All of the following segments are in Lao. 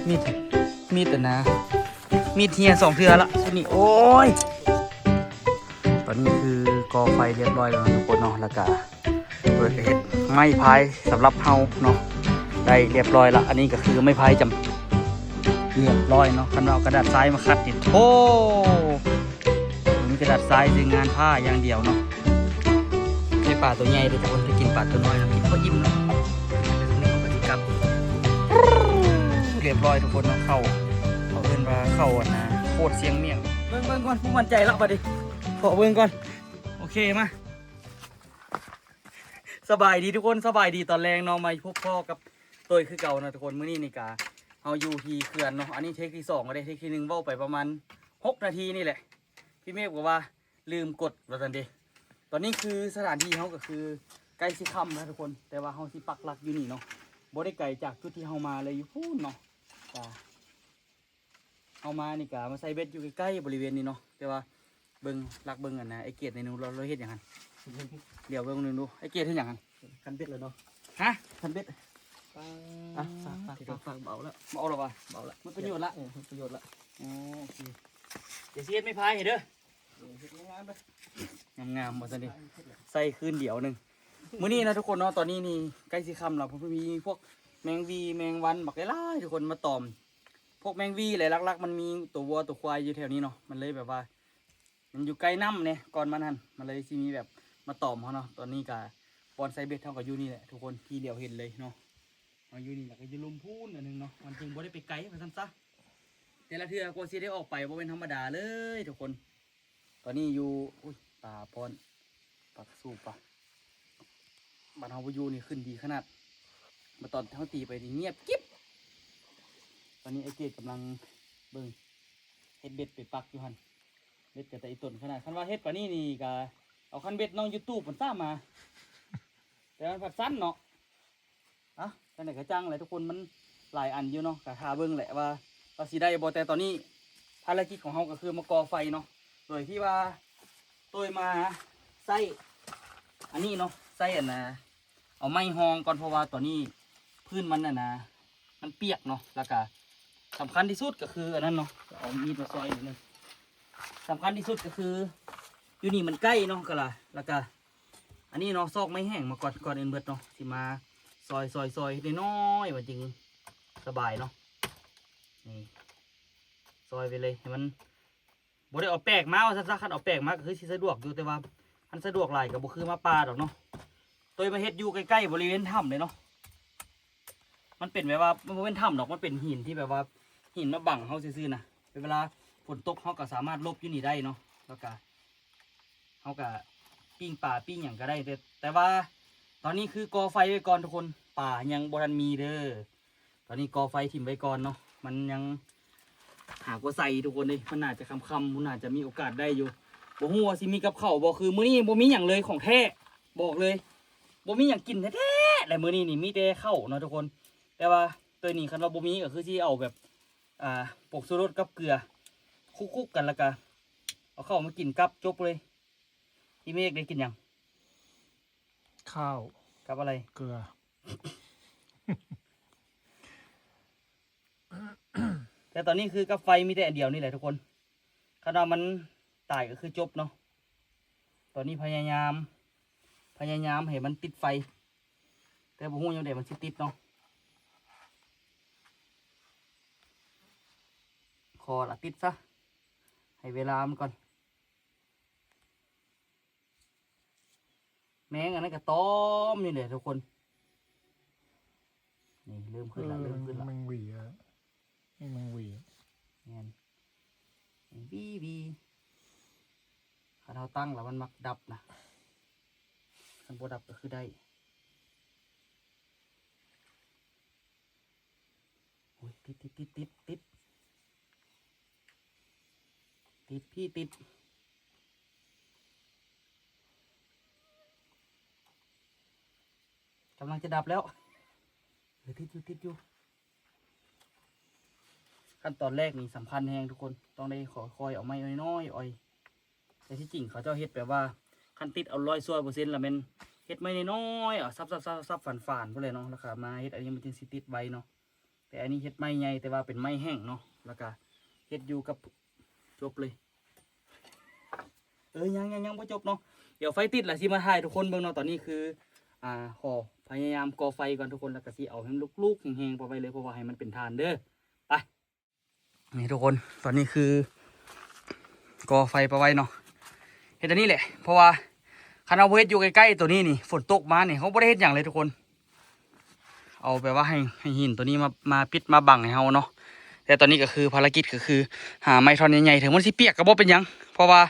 ມີດ ມີດອັນນະ ມີດເຫ່ຍສອງເທື່ອລະ ຊຸດນີ້ ໂອ້ຍ ຕອນນີ້ຄືກໍ່ໄຟຮຽບຮ້ອຍແລ້ວເນາະ ທຸກຄົນເນາະ ແລ້ວກະ ເພິ່ນກະເຮັດໄມ້ພາຍສຳລັບເຮົາເນາະ ໄດ້ຮຽບຮ້ອຍລະ. ອັນນີ້ກະຄືໄມ້ພາຍຈຳ ຮຽບຮ້ອຍເນາະ. ຄັນວ່າເອົາກະດາດຊາຍມາຂັດນີ້ ໂທ້ ມີກະດາດຊາຍ ໃຊ້ງານພ້າຢ່າງດຽວເນາະ. ໄດ້ປາໂຕໃຫຍ່ເດີ ແຕ່ວ່າໄດ້ກິນປາໂຕນ້ອຍເນາະ ກິນພໍອີ່ມເນາະ. ຮຽບຮ້ອຍທຸກຄົນເນາະ ເຂົ້າ ເຂົາເອີ້ນວ່າເຂົ້າອັນນະ ໂຄດຊຽງໝ້ຽງ. ເບິ່ງ ເບິ່ງກ່ອນ ບໍ່ໝັ້ນໃຈລະບາດນີ້ ຂໍເບິ່ງກ່ອນ. ໂອເຄ ມາ ສະບາຍດີທຸກຄົນ ສະບາຍດີຕອນແລງເນາະ ມາພົບພໍ້ກັບໂຕຍຄືເກົ່າເນາະທຸກຄົນ. ມື້ນີ້ນີ້ກະເຮົາຢູ່ທີ່ເຂື່ອນເນາະ ອັນນີ້ເທກທີສອງແລ້ວເດ້ ເທກທີໜຶ່ງເວົ້າໄປປະມານຫົກນາທີນີ້ແຫຼະ ພີ່ເມກບອກວ່າລືມກົດວ່າຊັ້ນເດ. ຕອນນີ້ຄືສະຖານທີ່ເຮົາກະຄືໃກ້ຊິຄ່ຳແລ້ວທຸກຄົນ ແຕ່ວ່າເຮົາຊິປັກຫຼັກຢູ່ນີ້ເນາະ ບໍ່ໄດ້ໄກຈາກຈຸດທີ່ເຮົາມາເລີຍ ຢູ່ພຸ້ນເນາະ. ກະ ເຮົາມານີ້ກະມາໃສ່ເບັດຢູ່ໃກ້ໆບໍລິເວນນີ້ເນາະ ແຕ່ວ່າເບິ່ງ ລັກເບິ່ງອັນນະ ໄອ້ເກດໃນນູ່ ລາວ ລາວເຮັດຫຍັງຫັ້ນ ຫຼຽວເບິ່ງໜຶ່ງດູ ໄອ້ເກດເຮັດຫຍັງຫັ້ນ ຄັນເບັດແລ້ວເນາະ ຮະ ຄັນເບັດ ອ່ະ ຝາກ ຝາກ ຝາກ ຝາກ ເບົາແລ້ວ ເບົາແລ້ວຫວາ ເບົາແລ້ວ ໝົດປະໂຫຍດລະ ເອີ ໝົດປະໂຫຍດລະ ອໍ ໂອເຄ ດຽວຊິເຮັດໄມ້ພາຍໃຫ້ເດີ ເອີ ເຮັດງາມໆເດີ ງາມໆ ວ່າຊັ້ນເດ ໃສ່ຄືນດຽວໜຶ່ງ. ມື້ນີ້ນະທຸກຄົນເນາະ ຕອນນີ້ນີ້ໃກ້ຊິຄ່ຳແລ້ວ ເພິ່ນມີພວກແມງວີ ແມງວັນບັກຫຼາຍໆ ທຸກຄົນ ມາຕອມ ພວກແມງວີແຫຼະ ຫຼັກໆມັນມີໂຕວັວໂຕຄວາຍຢູ່ແຖວນີ້ເນາະ ມັນເລີຍແບບວ່າ ມັນຢູ່ໃກ້ນ້ຳແດ່ ກ່ອນມັນຫັ້ນ ມັນເລີຍຊິມີແບບມາຕອມເຮົາເນາະ. ຕອນນີ້ກະບ່ອນໃສ່ເບັດເຮົາກະຢູ່ນີ້ແຫຼະທຸກຄົນ ທີ່ຫຼຽວເຫັນເລີຍເນາະ ເຮົາຢູ່ນີ້ແຫຼະ ກະຢູ່ລຸ່ມພຸ້ນອັນໜຶ່ງເນາະ ມັນຈຶ່ງບໍ່ໄດ້ໄປໄກວ່າຊັ້ນຊະ. ແຕ່ລະເທື່ອກວ່າຊິໄດ້ອອກໄປບໍ່ແມ່ນທຳມະດາເລີຍທຸກຄົນ. ຕອນນີ້ຢູ່ ອຸ້ຍ ປາປ້ອນ ປາກະສູປາ ບ້ານເຮົາບໍ່ຢູ່ນີ້ຂຶ້ນດີຂະໜາດ ມາຕອນເຮົາຕີໄປນີ້ງຽບກິບ. ຕອນນີ້ໄອ້ເກດກຳລັງເບິ່ງ ເຮັດເບັດໄປປັກຢູ່ຫັ້ນ ເບັດກະຕະອີຕົນຂະໜາດ ຄັນວ່າເຮັດປານນີ້ນີ້ກະເອົາຄັນເບັດນ້ອງຢູທູບມັນຊ້າມາ ແຕ່ມັນພັດສັ້ນເນາະ. ອ່ະ ຈັ່ງໃດກະຈັ່ງແຫຼະທຸກຄົນ ມັນຫຼາຍອັນຢູ່ເນາະ ກະຖ້າເບິ່ງແຫຼະວ່າ ວ່າຊິໄດ້ບໍ່. ແຕ່ຕອນນີ້ພາລະກິດຂອງເຮົາກະຄືມາກໍ່ໄຟເນາະ ໂດຍທີ່ວ່າໂຕຍມາໃຊ້ອັນນີ້ເນາະ ໃຊ້ອັນນະ ເອົາໄມ້ຮອງກ່ອນ ເພາະວ່າຕອນນີ້ພື້ນມັນອັນນະ ມັນປຽກເນາະ. ແລ້ວກະສຳຄັນທີ່ສຸດກະຄືອັນນັ້ນເນາະ ເອົາມີດມາຊອຍໜ້ອຍໜຶ່ງ. ສຳຄັນທີ່ສຸດກະຄືຢູ່ນີ້ມັນໃກ້ເນາະ ກະລະ ແລ້ວກະ ອັນນີ້ເນາະ ຊອກໄມ້ແຫ້ງມາກ່ອນ ກ່ອນອື່ນເບິດເນາະ ຊິມາຊອຍໆໆ ເຮັດນ້ອຍໆ ມັນຈຶ່ງສະບາຍເນາະ. ນີ້ ຊອຍໄປເລີຍ ໃຫ້ມັນບໍ່ໄດ້ເອົາແປກມາວ່າຊັ້ນຊະ. ຄັນເອົາແປກມາກະຄືຊິສະດວກຢູ່ ແຕ່ວ່າຄັນສະດວກຫຼາຍກະບໍ່ຄືມາປ່າດອກເນາະ. ໂຕຍມາເຮັດຢູ່ໃກ້ໆບໍລິເວນຖ້ຳເລີຍເນາະ. ມັນເປັນແບບວ່າ ມັນບໍ່ແມ່ນຖ້ຳດອກ ມັນເປັນຫີນທີ່ແບບວ່າ ຫີນມາບັງເຮົາຊື່ໆນະ. ເວລາຝົນຕົກເຮົາກະສາມາດຫຼົບຢູ່ນີ້ໄດ້ເນາະ ແລ້ວກະ ເຮົາກະປີ້ງປາປີ້ງຫຍັງກະໄດ້ ແຕ່ ແຕ່ວ່າຕອນນີ້ຄືກໍ່ໄຟໄວ້ກ່ອນທຸກຄົນ ປາຍັງບໍ່ທັນມີເດີ. ຕອນນີ້ກໍ່ໄຟຖິ້ມໄວ້ກ່ອນເນາະ ມັນຍັງຫາກວ່າໃສ່ທຸກຄົນເດ ມັນໜ້າຈະຄ່ຳໆ ມັນໜ້າຈະມີໂອກາດໄດ້ຢູ່. ບໍ່ຮູ້ວ່າຊິມີກັບເຂົ້າບໍ່ ຄືມື້ນີ້ບໍ່ມີຫຍັງເລີຍ ຂອງແທ້ບອກເລີຍ ບໍ່ມີຫຍັງກິນແທ້ໆ ແລະມື້ນີ້ນີ້ມີແຕ່ເຂົ້າເນາະທຸກຄົນ. ແຕ່ວ່າໂຕນີ້ຄັນວ່າບໍ່ມີກະຄືຊິເອົາແບບ ອ່າ ຜົງຊູລົດກັບເກືອຄຸກໆກັນ ແລ້ວກະເອົາເຂົ້າມາກິນກັບ ຈົບເລີຍ. ອີເມກໄດ້ກິນຫຍັງ? ຂ້າວ ກັບອະໄລ? ເກືອ. ແຕ່ຕອນນີ້ຄືກັບໄຟມີແຕ່ອັນດຽວນີ້ແຫຼະທຸກຄົນ. ຄັນວ່າມັນຕາຍກະຄືຈົບເນາະ. ຕອນນີ້ພະຍາຍາມ ພະຍາຍາມໃຫ້ມັນຕິດໄຟ ແຕ່ບໍ່ຮູ້ຍາມໃດມັນຊິຕິດເນາະ. ຂໍລະຕິດຊະ ໃຫ້ເວລາມັນກ່ອນ. ແມງອັນນັ້ນກະຕອມຢູ່ເດທຸກຄົນ. ນີ້ເລີ່ມຂຶ້ນລະ ເອີ ເລີ່ມຂຶ້ນລະ ແມງຫວີອະ ນີ້ແມງຫວີ. ແມ່ນ ແມງຫວີຫວີ. ຄັນເຮົາຕັ້ງລະມັນມັກດັບນະ ຄັນບໍ່ດັບກະຄືໄດ້. ໂອ້ຍ ຕິດ ຕິດ ຕິດ ຕິດ ຕິດ ຕິດ ພີ່ ຕິດ ກຳລັງຈະດັບແລ້ວ. ເອີ ຕິດຢູ່ ຕິດຢູ່. ຂັ້ນຕອນແລກນີ້ສຳຄັນແຮງທຸກຄົນ ຕ້ອງໄດ້ຄ່ອຍໆເອົາໄມ້ນ້ອຍໆ ອອຍ. ແຕ່ທີ່ຈິງເຂົາເຈົ້າເຮັດແບບວ່າ ຄັນຕິດເອົາຮ້ອຍຊົ່ວເປີເຊັນລະແມ່ນ ເຮັດໄມ້ນ້ອຍໆ ເອົາສັບໆໆໆ ຝານໆ ພຸ້ນແຫຼະເນາະ ແລ້ວກໍມາເຮັດອັນນີ້ ມັນຈຶ່ງຊິຕິດໄວເນາະ. ແຕ່ອັນນີ້ເຮັດໄມ້ໃຫຍ່ ແຕ່ວ່າເປັນໄມ້ແຫ້ງເນາະ ແລ້ວກໍເຮັດຢູ່ກັບ ຈົບເລີຍ. ເອີ ຍັງ ຍັງ ຍັງບໍ່ຈົບເນາະ ດຽວໄຟຕິດລະຊິມາຖ່າຍທຸກຄົນເບິ່ງເນາະ. ຕອນນີ້ຄື ອ່າ ຂໍພະຍາຍາມກໍ່ໄຟກ່ອນທຸກຄົນ ແລ້ວກໍຊິເອົາໃຫ້ມັນລຸກໆ ແຫ້ງໆ ໄປໄວ້ເລີຍ ເພາະວ່າໃຫ້ມັນເປັນຖ່ານເດີ. ໄປ ນີ້ທຸກຄົນ ຕອນນີ້ຄືກໍ່ໄຟໄປໄວ້ເນາະ ເຮັດອັນນີ້ແຫຼະ ເພາະວ່າຄັນເຮົາບໍ່ເຮັດຢູ່ໃກ້ໆ ໂຕນີ້ນີ້ ຝົນຕົກມານີ້ ເຮົາບໍ່ໄດ້ເຮັດຫຍັງເລີຍທຸກຄົນ. ເອົາແບບວ່າໃຫ້ ໃຫ້ຫີນໂຕນີ້ມາ ມາປິດມາບັງໃຫ້ເຮົາເນາະ. ແຕ່ຕອນນີ້ກໍຄືພາລະກິດກໍຄືຫາໄມ້ທ່ອນໃຫຍ່ໆ ເຖິງມັນຊິປຽກກໍບໍ່ເປັນຫຍັງ ເພາະວ່າ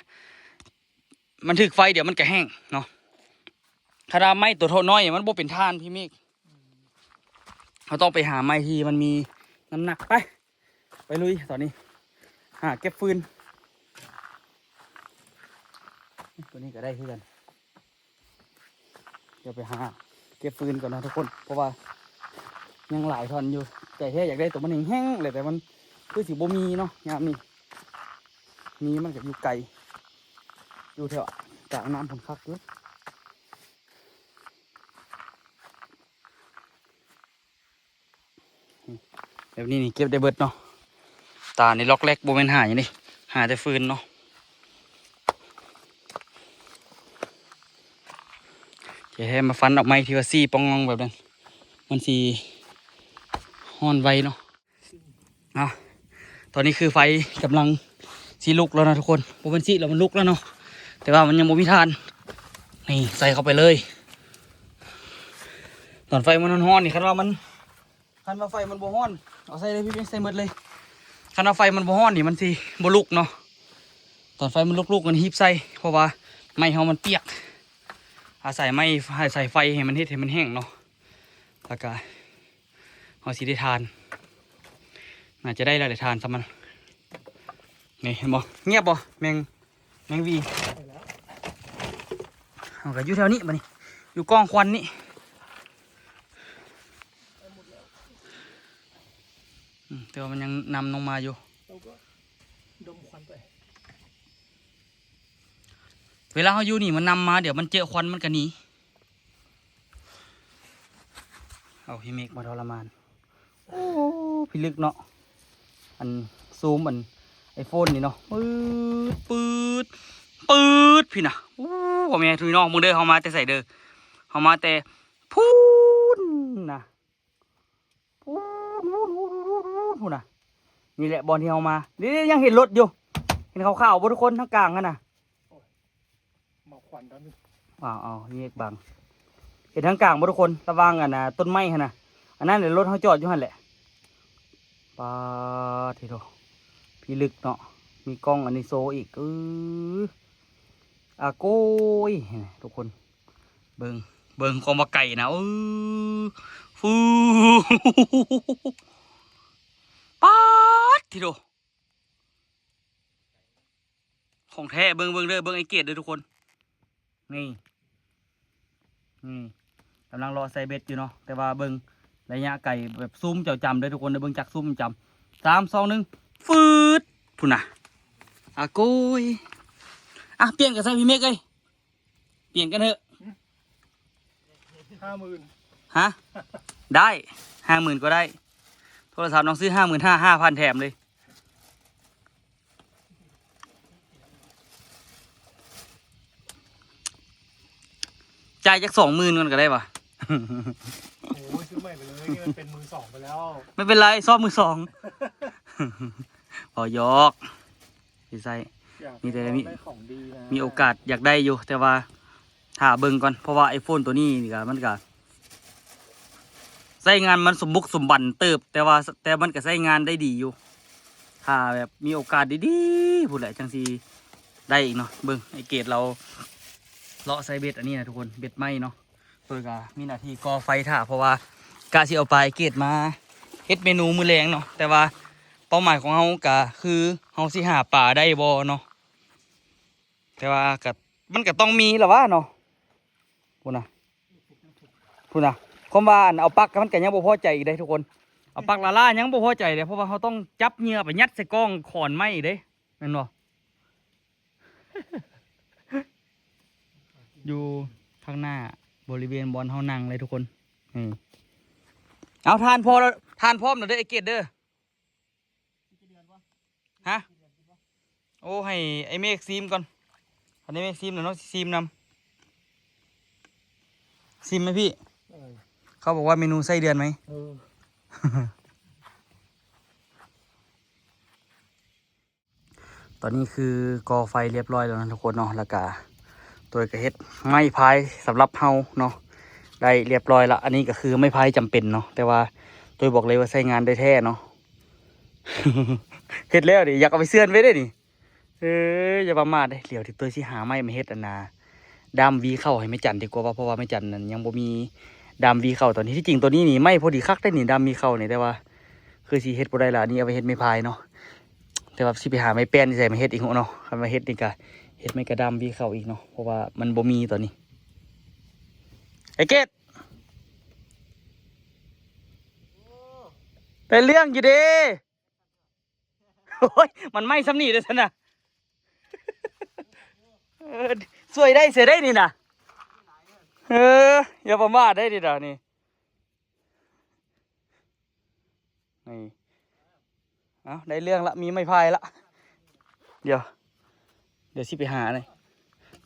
ມັນຖືກໄຟ ດຽວມັນກໍແຫ້ງເນາະ. ຄັນວ່າໄມ້ໂຕເທົ່ານ້ອຍມັນບໍ່ເປັນຖ່ານ ພີ່ເມກ. ເຮົາຕ້ອງໄປຫາໄມ້ທີ່ມັນມີນ້ຳໜັກ. ໄປ ໄປລຸຍ ຕອນນີ້ຫາເກັບຟືນ. ໂຕນີ້ກໍໄດ້ຄືກັນ. ດຽວໄປຫາເກັບຟືນກ່ອນເນາະທຸກຄົນ ເພາະວ່າຍັງຫຼາຍທ່ອນຢູ່. ໃຈແທ້ຢາກໄດ້ໂຕມັນແຫ້ງໆ ແຫຼະ ແຕ່ມັນຄືຊິບໍ່ມີເນາະຍາມນີ້. ມີມັນກໍຢູ່ໄກ ຢູ່ແຖວກາງນ້ຳພຸ້ນ ຄັກຢູ່. ແບບນີ້ນີ້ເກັບໄດ້ເບິດເນາະ. ຕານີ້ລັອກແລັກ ບໍ່ແມ່ນຫາຫຍັງເດ້ ຫາແຕ່ຟືນເນາະ. ຈະໃຫ້ມາຟັນເອົາໄມ້ທີ່ວ່າຊີ້ປ່ອງແບບນັ້ນ ມັນຊິຮ້ອນໄວເນາະ. ອ່ະ ຕອນນີ້ຄືໄຟກຳລັງຊິລຸກແລ້ວນະທຸກຄົນ. ບໍ່ແມ່ນຊິແລ້ວ ມັນລຸກແລ້ວເນາະ ແຕ່ວ່າມັນຍັງບໍ່ມີຖ່ານ. ນີ້ ໃສ່ເຂົ້າໄປເລີຍ. ຕອນໄຟມັນຮ້ອນໆນີ້ ຄັນວ່າມັນ ຄັນວ່າໄຟມັນບໍ່ຮ້ອນ ເອົາໃສ່ເລີຍພີ່ ໃສ່ໝົດເລີຍ. ຄັນວ່າໄຟມັນບໍ່ຮ້ອນນີ້ ມັນຊິບໍ່ລຸກເນາະ. ຕອນໄຟມັນລຸກໆ ມັນຮີບໃສ່ ເພາະວ່າໄມ້ເຮົາມັນປຽກ. ອາໄສໄມ້ ອາໄສໄຟໃຫ້ມັນເຮັດໃຫ້ມັນແຫ້ງເນາະ ແລ້ວກະເຮົາຊິໄດ້ຖ່ານ. ໜ້າຈະໄດ້ແລ້ວແຫຼະຖ່ານສ່ຳນັ້ນ. ນີ້ເຫັນບໍ່? ງຽບບໍ່? ແມງ ແມງຫວີ. ເຮົາກໍຢູ່ແຖວນີ້ບັດນີ້ ຢູ່ກອງຄວັນນີ້. ອືມ ແຕ່ວ່າມັນຍັງນຳລົງມາຢູ່. ເຮົາກໍດົມຄວັນໄປ. ເວລາເຮົາຢູ່ນີ້ມັນນຳມາ ດຽວມັນເຈີຄວັນມັນກໍໜີ. ເອົາ ພີ່ເມກມາທໍລະມານ. ໂອ້ ພິລຶກເນາະ ອັນຊູມອັນໄອໂຟນນີ້ເນາະ. ປືດ ປືດ ປືດ ພີ້ນະ. ໂອ້ ພໍ່ແມ່ພີ່ນ້ອງເບິ່ງເດີ ເຮົາມາແຕ່ໃສເດີ? ເຮົາມາແຕ່ພຸ້ນນະ ພຸ້ນ ພຸ້ນ ພຸ້ນ ພຸ້ນ ພຸ້ນ ພຸ້ນນະ. ນີ້ແຫຼະບ່ອນທີ່ເຮົາມາ. ນີ້ ຍັງເຫັນລົດຢູ່ ເຫັນຂາວໆບໍ່ທຸກຄົນ ທາງກາງຫັ້ນນະ? ເອົາ ເອົາ ແຍກບັງ ເຫັນທາງກາງບໍ່ທຸກຄົນ? ລະຫວ່າງອັນນ່າ ຕົ້ນໄມ້ຫັ້ນນະ ອັນນັ້ນແຫຼະ ລົດເຮົາຈອດຢູ່ຫັ້ນແຫຼະ. ປາດໂທ້ ພິລຶກເນາະ ມີກ້ອງອັນນີ້ໂຊອີກ. ເອີ ອາໂກຍ ທຸກຄົນ ເບິ່ງ ເບິ່ງຄວາມວ່າໄກນະ. ເອີ ຟູ ປາດໂທ້ ຂອງແທ້. ເບິ່ງ ເບິ່ງເດີ ເບິ່ງໄອເກດເດີທຸກຄົນ. ນີ້ ນີ້ ກຳລັງເລາະໃສ່ເບັດຢູ່ເນາະ ແຕ່ວ່າເບິ່ງໄລຍະໄກ ແບບຊູມເຈົ້າຈຳເດີທຸກຄົນເດີ. ເບິ່ງຈັກຊູມຈຳ ສາມ ສອງ ໜຶ່ງ ຟືດ ພຸ້ນນະ. ອາໂກຍ ອ່ະ ປ່ຽນກັນຊະພີ່ເມກເອີຍ ປ່ຽນກັນເຖາະ. ຫ້າໝື່ນ ຮະ? ໄດ້ ຫ້າໝື່ນກໍໄດ້. ໂທລະສັບນ້ອງຊື້ຫ້າໝື່ນຫ້າ ຫ້າພັນແຖມເລີຍ. ຈ່າຍຈັກສອງໝື່ນກ່ອນກໍໄດ້ຫວາ? ໂອ້ຍ ຊື້ໃໝ່ໄປເລີຍ ນີ້ມັນເປັນມືສອງໄປແລ້ວ. ໄມ່ເປັນໄລ ຊອບມືສອງ ເວົ້າຢອກ. ຊິໃຊ້ ມີແຕ່ມີ ມີໂອກາດຢາກໄດ້ຢູ່ ແຕ່ວ່າຖ້າເບິ່ງກ່ອນ ເພາະວ່າໄອໂຟນໂຕນີ້ນີ້ກະ ມັນກະໃຊ້ງານມັນສົມບຸກສົມບັນເຕີບ ແຕ່ວ່າ ແຕ່ມັນກະໃຊ້ງານໄດ້ດີຢູ່. ຖ້າແບບມີໂອກາດດີໆ ພຸ້ນແຫຼະ ຈັ່ງຊິໄດ້ອີກເນາະ. ເບິ່ງໄອເກດລາວເລາະໃສ່ເບັດອັນນີ້ນະທຸກຄົນ ເບັດໃໝ່ເນາະ. ເພິ່ນກະມີໜ້າທີ່ກໍ່ໄຟຖ້າ ເພາະວ່າກະຊິເອົາປາໄອເກດມາເຮັດເມນູມື້ແລງເນາະ. ແຕ່ວ່າເປົ້າໝາຍຂອງເຮົາກະຄືເຮົາຊິຫາປາໄດ້ບໍ່ເນາະ. ແຕ່ວ່າກະ ມັນກະຕ້ອງມີລະຫວາເນາະ. ພຸ້ນນະ ພຸ້ນນະ ຄວາມວ່າອັນເອົາປັກມັນກະຍັງບໍ່ພໍໃຈອີກເດ້ທຸກຄົນ. ເອົາປັກລ້າໆຍັງບໍ່ພໍໃຈເດ້ ເພາະວ່າເຮົາຕ້ອງຈັບເຫຍື່ອໄປຍັດໃສ່ກ້ອງຂອນໄມ້ເດ້ ແມ່ນບໍ່? ຢູ່ທາງໜ້າ ບໍລິເວນບ່ອນເຮົານັ່ງເລີຍທຸກຄົນ. ນີ້ ເອົາ ທ່ານພໍແລ້ວ ທ່ານພ້ອມແລ້ວເດີ ໄອ້ເກດເດີ. ຮະ? ໂອ້ ໃຫ້ໄອ້ເມກຊີມກ່ອນ. ຄັນໄອ້ເມກຊີມແລ້ວເນາະ ຊິຊີມນຳ. ຊີມໄໝພີ່? ເອີ ເຂົາບອກວ່າເມນູໄສ້ເດືອນໄໝ? ເອີ ຕອນນີ້ຄືກໍ່ໄຟລຽບຮ້ອຍແລ້ວນະທຸກຄົນເນາະ ແລ້ວກະໂຕຍກະເຮັດໄມ້ພາຍສຳລັບເຮົາເນາະ ໄດ້ລຽບຮ້ອຍລະ. ອັນນີ້ກະຄືໄມ້ພາຍຈຳເປັນເນາະ ແຕ່ວ່າໂຕຍບອກເລີຍວ່າໃຊ້ງານໄດ້ແທ້ເນາະ. ເຮັດແລ້ວນີ້ ຢາກເອົາໄປເຊື່ອນໄວ້ເດ້ນີ້. ເອີ ຢ່າປະໝາດເດ້. ດຽວໂຕຍຊິຫາໄມ້ມາເຮັດອັນນ່າ ດ້າມວີເຂົ້າໃຫ້ແມ່ຈັນດີກວ່າ ເພາະວ່າແມ່ຈັນນັ້ນຍັງບໍ່ມີດ້າມວີເຂົ້າຕອນນີ້. ທີ່ຈິງໂຕນີ້ນີ້ໄມ້ພໍດີຄັກເດ້ນີ້ ດ້າມວີເຂົ້ານີ້ ແຕ່ວ່າຄືຊິເຮັດບໍ່ໄດ້ລະ. ອັນນີ້ເອົາໄປເຮັດໄມ້ພາຍເນາະ ແຕ່ວ່າຊິໄປຫາໄມ້ແປ້ນໃສມາເຮັດອີກເນາະ. ຄັນວ່າເຮັດນີ້ກະເຮັດໄມ້ກະດ້າມວີເຂົ້າອີກເນາະ ເພາະວ່າມັນບໍ່ມີຕອນນີ້. ໄອ້ເກດ ໄດ້ເລື່ອງຢູ່ເດ້. ໂອ້ຍ ມັນໄໝ້ຊ່ຳນີ້ເດ້ຊັ້ນນະ. ເອີ ຊ່ວຍໄດ້ເສຍໄດ້ນີ້ນະ. ເອີ ຢ່າປະໝາດໄດ້ນີ້ນະ ນີ້ ນີ້. ເອົ້າ ໄດ້ເລື່ອງລະ ມີໄມ້ພາຍລະ. ດຽວ ດຽວຊິໄປຫາ ດ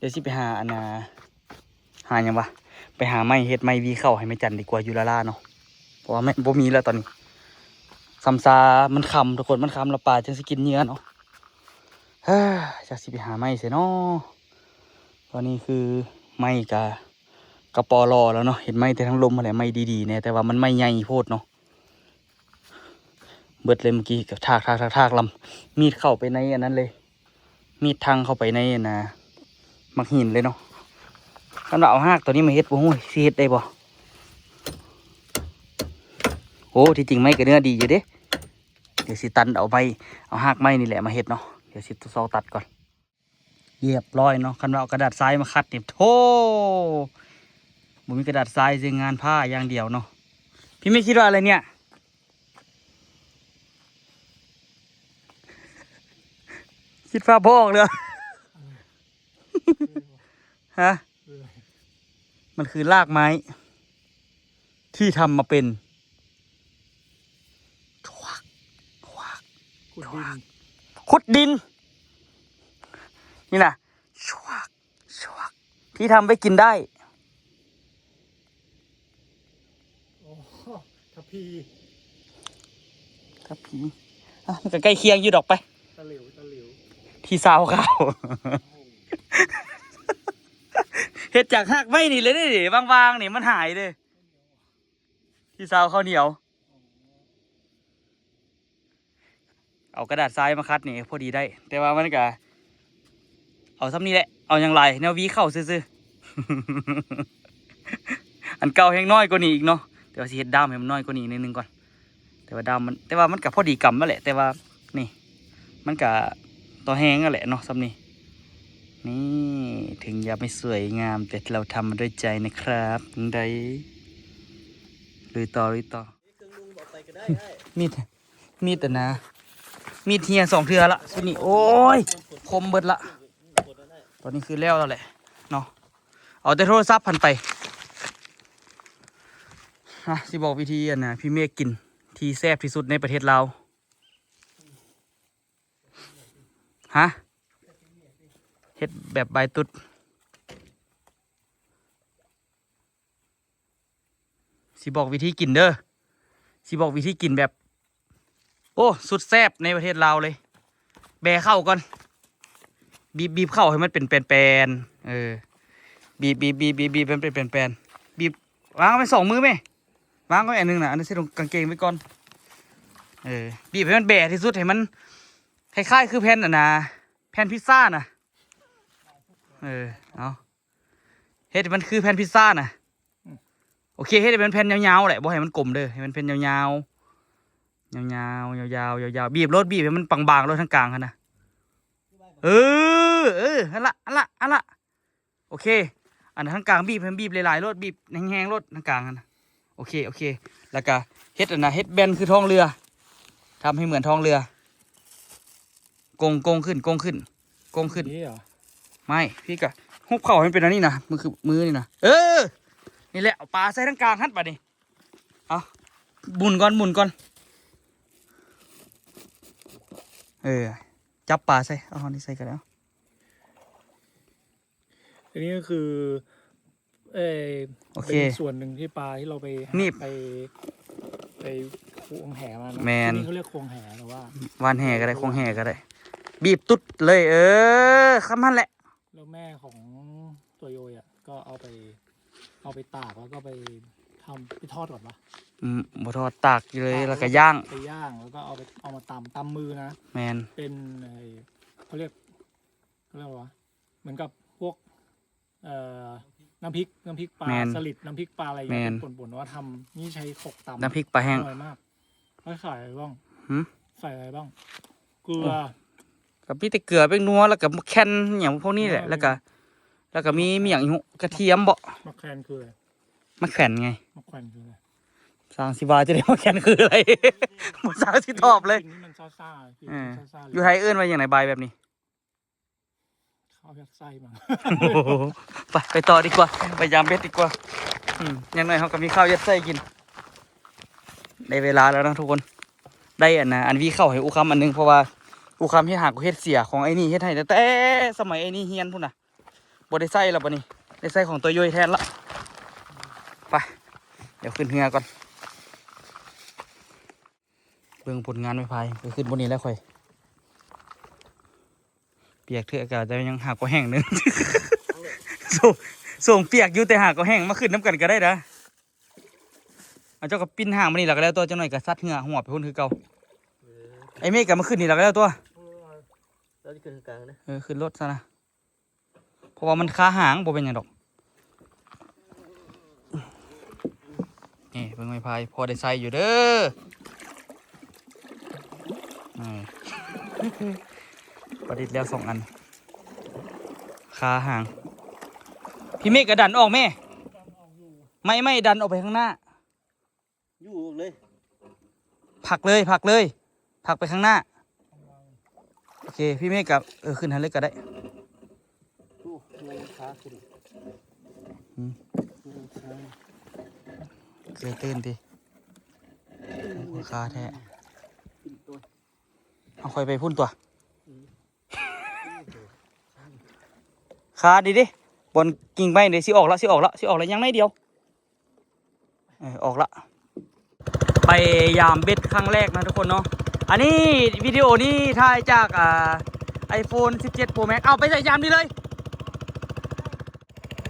ຽວຊິໄປຫາອັນນ່າ ຫາຫຍັງວະ ໄປຫາໄມ້ເຮັດໄມ້ວີເຂົ້າໃຫ້ແມ່ຈັນດີກວ່າ ຢູ່ລາລາເນາະ ເພາະວ່າແມ່ບໍ່ມີແລ້ວຕອນນີ້. ຊ່ຳຊາ ມັນຄ່ຳທຸກຄົນ ມັນຄ່ຳລະ ປາຈຶ່ງຊິກິນເຫຍື່ອເນາະ. ເຮີ້ ຈັກຊິໄປຫາໄມ້ໃສເນາະ. ຕອນນີ້ຄືໄມ້ກະ ກະປໍຫຼໍ່ແລ້ວເນາະ ເຫັນໄມ້ແຕ່ທາງລົມຫັ້ນແຫຼະ ໄມ້ດີໆແດ່ ແຕ່ວ່າມັນໄມ້ໃຫຍ່ໂພດເນາະ. ເບິດເລີຍ ເມື່ອກີ້ກະຖາກໆໆໆ ລຳມີດເຂົ້າໄປໃນອັນນັ້ນເລີຍ ມີດທັງເຂົ້າໄປໃນອັນນ່າ ໝາກຫີນເລີຍເນາະ. ຄັນວ່າເອົາຮາກໂຕນີ້ມາເຮັດ ບໍ່ຮູ້ຊິເຮັດໄດ້ບໍ່. ໂອ້ ທີ່ຈິງໄມ້ກະເນື້ອດີຢູ່ເດ້. ດຽວຊິຕັດເອົາໄມ້ ເອົາຮາກໄມ້ນີ້ແຫຼະມາເຮັດເນາະ. ດຽວຊິຊອກຕັດກ່ອນ. ລຽບຮ້ອຍເນາະ. ຄັນວ່າເອົາກະດາດຊາຍມາຂັດນີ້ ໂທ້ ບໍ່ມີກະດາດຊາຍ ໃຊ້ງານຜ້າຢ່າງດຽວເນາະ. ພີ່ເມກຄິດວ່າອະໄລເນີ້ຍ? ຄິດພາບບໍ່ອອກເລີຍ. ຮະ? ມັນຄືລາກໄມ້ ທີ່ທຳມາເປັນ ຊວກ ຊວກ ຂຸດດິນ ຂຸດດິນ ນີ້ນະ ຊວກ ຊວກ ທີ່ທຳໄວ້ກິນໄດ້. ອໍ ທະພີ ທະພີ ອ່ະ ມັນກະໃກ້ຄຽງຢູ່ດອກໄປ ຕະຫຼິວ ຕະຫຼິວ ທີ່ຊາວຂາວ ເຮັດຈາກຮາກໄມ້ນີ້ເລີຍເດ້ ບາງໆນີ້ມັນຫາຍເດ້ ທີ່ຊາວເຂົ້າໜຽວ. ເອົາກະດາດຊາຍມາຂັດນີ້ພໍດີໄດ້ ແຕ່ວ່າມັນກະເອົາຊ່ຳນີ້ແຫຼະ ເອົາຫຍັງຫຼາຍ ແນວວີເຂົ້າຊື່ໆ. ອັນເກົ່າແຮ່ງນ້ອຍກວ່ານີ້ອີກເນາະ ແຕ່ວ່າຊິເຮັດດ້າມໃຫ້ມັນນ້ອຍກວ່ານີ້ໜ້ອຍໜຶ່ງກ່ອນ. ແຕ່ວ່າດ້າມມັນ ແຕ່ວ່າມັນກະພໍດີກຳຫັ້ນແຫຼະ ແຕ່ວ່ານີ້ ມັນກະຕໍ່ແຮງຫັ້ນແຫຼະເນາະ ຊ່ຳນີ້. ນີ້ ເຖິງຈະໄມ່ສວຍງາມ ແຕ່ເຮົາທຳມາດ້ວຍໃຈນະຄັບ ຈັ່ງໃດ ລຸຍຕໍ່ ລຸຍຕໍ່. ມີດ ມີດອັນນະ ມີດເຫຍສອງເທື່ອລະຊຸດນີ້. ໂອ້ຍ ຄົມເບິດລະ. ຕອນນີ້ຄືແລ້ວແລ້ວແຫຼະເນາະ ເອົາແຕ່ໂທລະສັບຫັ້ນໄປ. ຮະ ຊິບອກວິທີອັນນະ ພີ່ເມກກິນທີ່ແຊບທີ່ສຸດໃນປະເທດລາວ. ຮະ ເຮັດແບບບາຍຕຸດ. ຊິບອກວິທີກິນເດີ ຊິບອກວິທີກິນແບບ ໂອ້ ສຸດແຊບໃນປະເທດລາວເລີຍ. ແບເຂົ້າກ່ອນ ບີບ ບີບເຂົ້າໃຫ້ມັນເປັນແປນໆ ເອີ ບີບ ບີບ ບີບ ບີບ ບີບໃຫ້ມັນເປັນແປນໆ ບີບ ວາງໄວ້ສອງມືແມ ວາງໄວ້ອັນໜຶ່ງນະ ອັນໜຶ່ງໃສ່ຖົງກາງເກງໄວ້ກ່ອນ. ເອີ ບີບໃຫ້ມັນແບທີ່ສຸດ ໃຫ້ມັນຄ້າຍໆຄືແຜ່ນອັນນະ ແຜ່ນພິຊຊານະ. ເອີ ເອົາ ເຮັດໃຫ້ມັນຄືແຜ່ນພິຊຊານະ. ອືມ ໂອເຄ ເຮັດໃຫ້ມັນແຜ່ນຍາວໆແຫຼະ ບໍ່ໃຫ້ມັນກົມເດີ ໃຫ້ມັນແຜ່ນຍາວໆ ຍາວໆ ຍາວໆ ຍາວໆ. ບີບໂລດ ບີບໃຫ້ມັນບາງໆໂລດທາງກາງຫັ້ນນະ. ເອີ ເອີ ຫັ້ນລະ ຫັ້ນລະ ຫັ້ນລະ. ໂອເຄ ອັນທາງກາງບີບ ໃຫ້ມັນບີບຫຼາຍໆໂລດ ບີບແຮງໆໂລດທາງກາງຫັ້ນນະ. ໂອເຄ ໂອເຄ ແລ້ວກະເຮັດອັນນະ ເຮັດແບນຄືທ້ອງເຮືອ ທຳໃຫ້ເໝືອນທ້ອງເຮືອ ກົງ ກົງຂຶ້ນ ກົງຂຶ້ນ ກົງຂຶ້ນ. ນີ້ເຫລໍ? ໄມ້ ພີ່ກະຫຸບເຂົ້າໃຫ້ມັນເປັນອັນນີ້ນະ ມືຄື ມືນີ້ນະ ເອີ. ນີ້ແຫຼະ ເອົາປາໃສ່ທາງກາງຫັ້ນບາດນີ້. ເອົາ ໝູນກ່ອນ ໝູນກ່ອນ. ເອີ ຈັບປາໃສ່ ເອົານີ້ໃສ່ກໍໄດ້. ອັນນີ້ກໍຄື ເອີ ໂອເຄ ເປັນສ່ວນໜຶ່ງທີ່ປາທີ່ເຮົາໄປ ໜີບ ໄປ ໄປຄວງແຫມາເນາະ. ແມ່ນ ທີ່ນີ້ເຂົາຮຽກຄວງແຫ ຫຼືວ່າຫວ່ານແຫກໍໄດ້ ຄວງແຫກໍໄດ້ ບີບຕຸດເລີຍ. ເອີ ສ່ຳຫັ້ນແຫຼະ. ແລ້ວແມ່ຂອງຕົວໂຢຍອະ ກໍເອົາໄປ ເອົາໄປຕາກ ແລ້ວກໍໄປທຳ ໄປທອດກ່ອນວະ? ອືມ ບໍ່ທອດ ຕາກຢູ່ເລີຍ ຕາກ ແລ້ວກໍ ແລ້ວກໍ ຍ່າງ ໄປຍ່າງ ແລ້ວກໍເອົາໄປ ເອົາມາຕຳ ຕຳມືນະ. ແມ່ນ ເປັນໄອ້ ເຂົາຮຽກ ເຂົາຮຽກວ່າ ເໝືອນກັບພວກ ເອີ ນ້ຳພິກ ນ້ຳພິກປາ ແມ່ນ ສະລິດ ນ້ຳພິກປາ ອະໄລຢ່າງເງຍ ແມ່ນ ເປັນປົນໆ ວ່າທຳ ນີ້ໃຊ້ຄົກຕຳ ນ້ຳພິກປາແຫ້ງ ອະຮ່ອຍມາກ. ແລ້ວໃສ່ອະໄລບ້າງ? ຫື? ໃສ່ອະໄລບ້າງ? ເກືອ ໂອ້ ກໍມີແຕ່ເກືອ ແປ້ງນົວ ແລ້ວກໍໝາກແຂ່ນ ຫຍັງພວກນີ້ແຫຼະ. ແລ້ວກໍ ແລ້ວກໍມີ ມີຫຍັງອີກຫຸ ກະທຽມບໍ? ໝາກແຂ່ນຄືອະໄລ? ໝາກແຂ່ນໄງ. ໝາກແຂ່ນຄືອະໄລ? ຊ່າງຊິວ່າຈະໄດ້ ໝາກແຂ່ນຄືອະໄລ? ບໍ່ຊ່າງຊິຕອບເລີຍ. ກິນໃຫ້ມັນຊາໆ ກິນ ເອີ ຊາໆ ຢູ່ໄທເອີ້ນວ່າຫຍັງໃນ ໃບແບບນີ້? ເຂົ້າຍັດໄສ້ມັ້ງ. ໂອ້ໂຫ ໄປ ໄປຕໍ່ດີກວ່າ ໄປຢາມເບັດດີກວ່າ. ອືມ ຢ່າງໜ້ອຍເຮົາກໍມີເຂົ້າຍັດໄສ້ກິນ. ໄດ້ເວລາແລ້ວເນາະທຸກຄົນ ໄດ້ອັນນ່າ ອັນຫວີເຂົ້າໃຫ້ອູຄຳອັນໜຶ່ງ ເພາະວ່າອູຄຳເຮັດຫາກເຮັດເສຍຂອງໄອ້ນີ້ ເຮັດໃຫ້ຕັ້ງແຕ່ສະໄໝໄອ້ນີ້ຮຽນພຸ້ນນະ ບໍ່ໄດ້ໃຊ້ແລ້ວ. ບັດນີ້ໄດ້ໃຊ້ຂອງຕົວໂຢຍແທນລະ. ໄປ ດຽວຂຶ້ນເຮືອກ່ອນ. ເບິ່ງຜົນງານໄມ້ພາຍ ໄປຂຶ້ນບ່ອນນີ້ແລ້ວຂ້ອຍ. ປຽກເທື່ອກະຈະຍັງຫາກໍແຫ້ງໜຶ່ງ. ໂສງ ໂສງປຽກຢູ່ ແຕ່ຫາກໍແຫ້ງ ມາຂຶ້ນນຳກັນກໍໄດ້ນະ. ເອົາ ເຈົ້າກໍປິ່ນຫາງມານີ້ລະກໍແລ້ວຕົວະ ຈັກໜ້ອຍກໍຊັດເຮືອຫົວໄປພຸ້ນຄືເກົ່າ. ເອີ ໄອ້ເມກກໍມາຂຶ້ນນີ້ລະກໍແລ້ວຕົວະ. ເອີ ເຮົາຈະຂຶ້ນກາງນະ. ເອີ ຂຶ້ນໂລດຊະນະ. ເພາະວ່າມັນຄາຫາງ ບໍ່ເປັນຫຍັງດອກ. ນີ້ເບິ່ງໄມ້ພາຍ ພໍໄດ້ໃຊ້ຢູ່ເດີ. ນີ້ ປະດິດແລ້ວສອງອັນ ຄາຫາງ. ພີ່ເມກກໍດັນອອກແມ້ ໄມ້ ໄມ້ດັນອອກໄປຂ້າງໜ້າ. ຢູ່ເລີຍ ຜັກເລີຍ ຜັກເລີຍ ຜັກໄປຂ້າງໜ້າ. ໂອເຄ ພີ່ເມກກັບ ເອີ ຂຶ້ນຫັ້ນເລີຍກໍໄດ້. ໂອ້ ງານຂາຂຶ້ນ ອືມ ງານຂາ ເຄີຍຕື່ນຕິ ຂາແທ້. ເອົາ ຂ້ອຍໄປພຸ້ນຕົວະ. ຄາດີເດ້ ບ່ອນກິ່ງໄມ້ເດ້ ຊິອອກລະ ຊິອອກລະ ຊິອອກລະ ຍັງໜ້ອຍດຽວ. ເອີ ອອກລະ ໄປຢາມເບັດຄັ້ງແລກນະທຸກຄົນເນາະ. ອັນນີ້ ວິດີໂອນີ້ຖ່າຍຈາກ ອ່າ ໄອໂຟນສິບເຈັດໂປຣແມັກ. ເອົາ ໄປໃສ່ ຢາມນີ້ເລີຍ.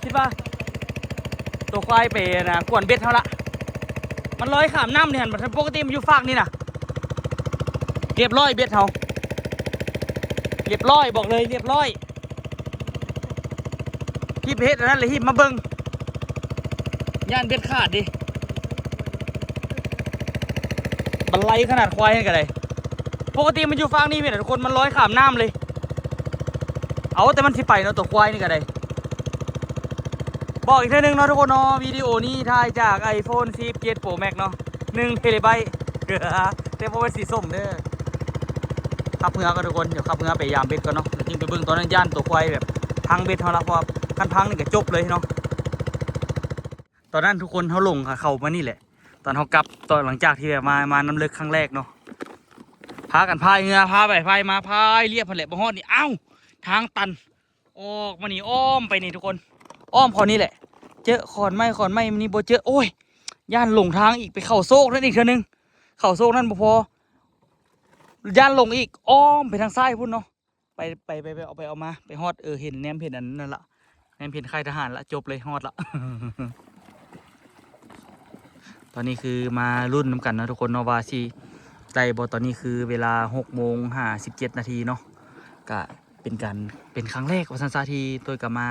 ຄິດວ່າໂຕຄວາຍໄປນະ ກວນເບັດເຮົາລະ ມັນລອຍຂ້າມນ້ຳນີ້ຫັ້ນ. ປົກກະຕິມັນຢູ່ຟາກນີ້ນະ. ລຽບຮ້ອຍເບັດເຮົາ ລຽບຮ້ອຍ ບອກເລີຍລຽບຮ້ອຍ. ຮີບເຮັດອັນນັ້ນແຫຼະ ຮີບມາເບິ່ງ ຢ້ານເບັດຂາດເດ້. ບັນໄລຂະໜາດຄວາຍຫັ້ນກໍໄດ້. ປົກກະຕິມັນຢູ່ຟາກນີ້ແມ່ນທຸກຄົນ ມັນລອຍຂ້າມນ້ຳເລີຍ. ເອົາ ແຕ່ມັນຊິໄປເນາະ ຕົວຄວາຍນີ້ກໍໄດ້. ບອກອີກເທື່ອໜຶ່ງເນາະທຸກຄົນເນາະ ວິດີໂອນີ້ຖ່າຍຈາກໄອໂຟນສິບເຈັດໂປຣແມັກເນາະ ໜຶ່ງເທເລໄບ ແຕ່ບໍ່ແມ່ນສີສົ້ມເດີ. ຂັບເຮືອກ່ອນທຸກຄົນ ດຽວຂັບເຮືອໄປຢາມເບັດກ່ອນເນາະ ແລ້ວຈຶ່ງໄປເບິ່ງ. ຕອນນັ້ນຢ້ານຕົວຄວາຍແບບພັງເບັດເຮົາລະ ເພາະວ່າຄັນພັງນີ້ກໍຈົບເລີຍເນາະ. ຕອນນັ້ນທຸກຄົນ ເຮົາຫຼົງເຂົ້າມານີ້ແຫຼະ ຕອນເຮົາກັບ ຕອນຫຼັງຈາກທີ່ແບບມາ ມານ້ຳເລິກຄັ້ງແລກເນາະ ພາກັນພາຍເຮືອ ພາໄປພາຍມາ ພາຍລຽບຫັ້ນແຫຼະ ມາຮອດນີ້ ອ້າວ ທາງຕັນ. ອອກມານີ້ ອ້ອມໄປນີ້ທຸກຄົນ ອ້ອມເຂົ້ານີ້ແຫຼະ. ເຈີຂອນໄມ້ ຂອນໄມ້ ມື້ນີ້ບໍ່ເຈີ. ໂອ້ຍ ຢ້ານຫຼົງທາງອີກ ໄປເຂົ້າໂຊກນັ້ນອີກເທື່ອໜຶ່ງ. ເຂົ້າໂຊກນັ້ນບໍ່ພໍ ຢ້ານຫຼົງອີກ ອ້ອມໄປທາງຊ້າຍພຸ້ນເນາະ. ໄປ ໄປ ໄປ ໄປ ເອົາໄປເອົາມາ ໄປຮອດ ເອີ ເຫັນ ແນມເຫັນອັນນັ້ນລະ ແນມເຫັນຄ້າຍທະຫານລະ ຈົບເລີຍ ຮອດລະ. ຕອນນີ້ຄືມາລຸ້ນນຳກັນເນາະທຸກຄົນເນາະ ວ່າຊິໄດ້ບໍ່. ຕອນນີ້ຄືເວລາຫົກໂມງຫ້າສິບເຈັດນາທີເນາະ ກະເປັນການ ເປັນຄັ້ງແລກວ່າຊັ້ນຊະ ທີ່ໂຕຍກະມາ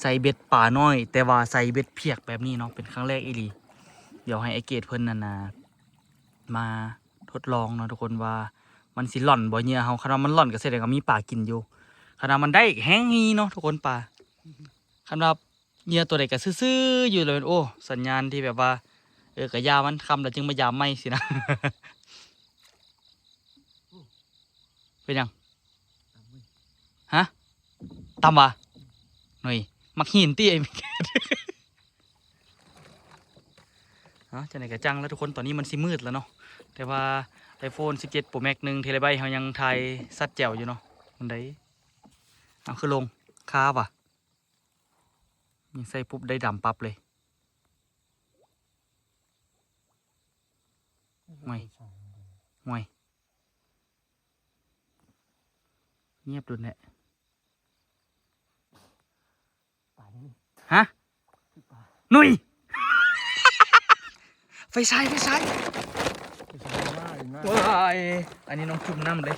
ໃສ່ເບັດປານ້ອຍ ແຕ່ວ່າໃສ່ເບັດພຽກແບບນີ້ເນາະ ເປັນຄັ້ງແລກອີ່ຫຼີ. ດຽວໃຫ້ອ້າຍເກດເພິ່ນນັ້ນນະ ມາທົດລອງເນາະທຸກຄົນ ວ່າມັນຊິລ່ອນບໍ່ເຫຍື່ອເຮົາ. ຄັນວ່າມັນລ່ອນກໍສະແດງວ່າມີປາກິນຢູ່ ຄັນວ່າມັນໄດ້ແຮງຮີເນາະທຸກຄົນ ປາ. ຄັນວ່າເຫຍື່ອຕົວໃດກໍຊື່ໆຢູ່ແລ້ວ ໂອ້ ສັນຍານທີ່ແບບວ່າ ເອີ ກະຢ່າມັນ ຄ່ຳແລ້ວຈຶ່ງມາຢາມໃໝ່ຊີ້ນະ. ເປັນຫຍັງ? ຮະ? ຕຳຫວາ? ໜ້ອຍ ມັກຫີນຕິ ໄອ້ ເມກ. ເນາະ ຈັ່ງໃດກໍຈັ່ງແລ້ວທຸກຄົນ ຕອນນີ້ມັນຊິມືດແລ້ວເນາະ ແຕ່ວ່າ iPhone ສິບເຈັດ Pro Max ໜຶ່ງ Terabyte ເຮົາຍັງຖ່າຍຊັດແຈ່ວຢູ່ເນາະ. ມັນໄດ້ ເອົາ ຄືລົງຄາວະ ຍິງໃສ່ປຸບໄດ້ດຳປັບເລີຍ. ໂອ້ຍ ໂອ້ຍ ງຽບໂດນແທ້. ປາຍັງນີ້ ຮະ ຄືປາ ໜຸ່ຍ ໄຟສາຍ ໄຟສາຍ ໄຟສາຍມາອີກນະ ວ້າຍ ອັນນີ້ນ້ອງຈຸ່ມນ້ຳເລີຍ.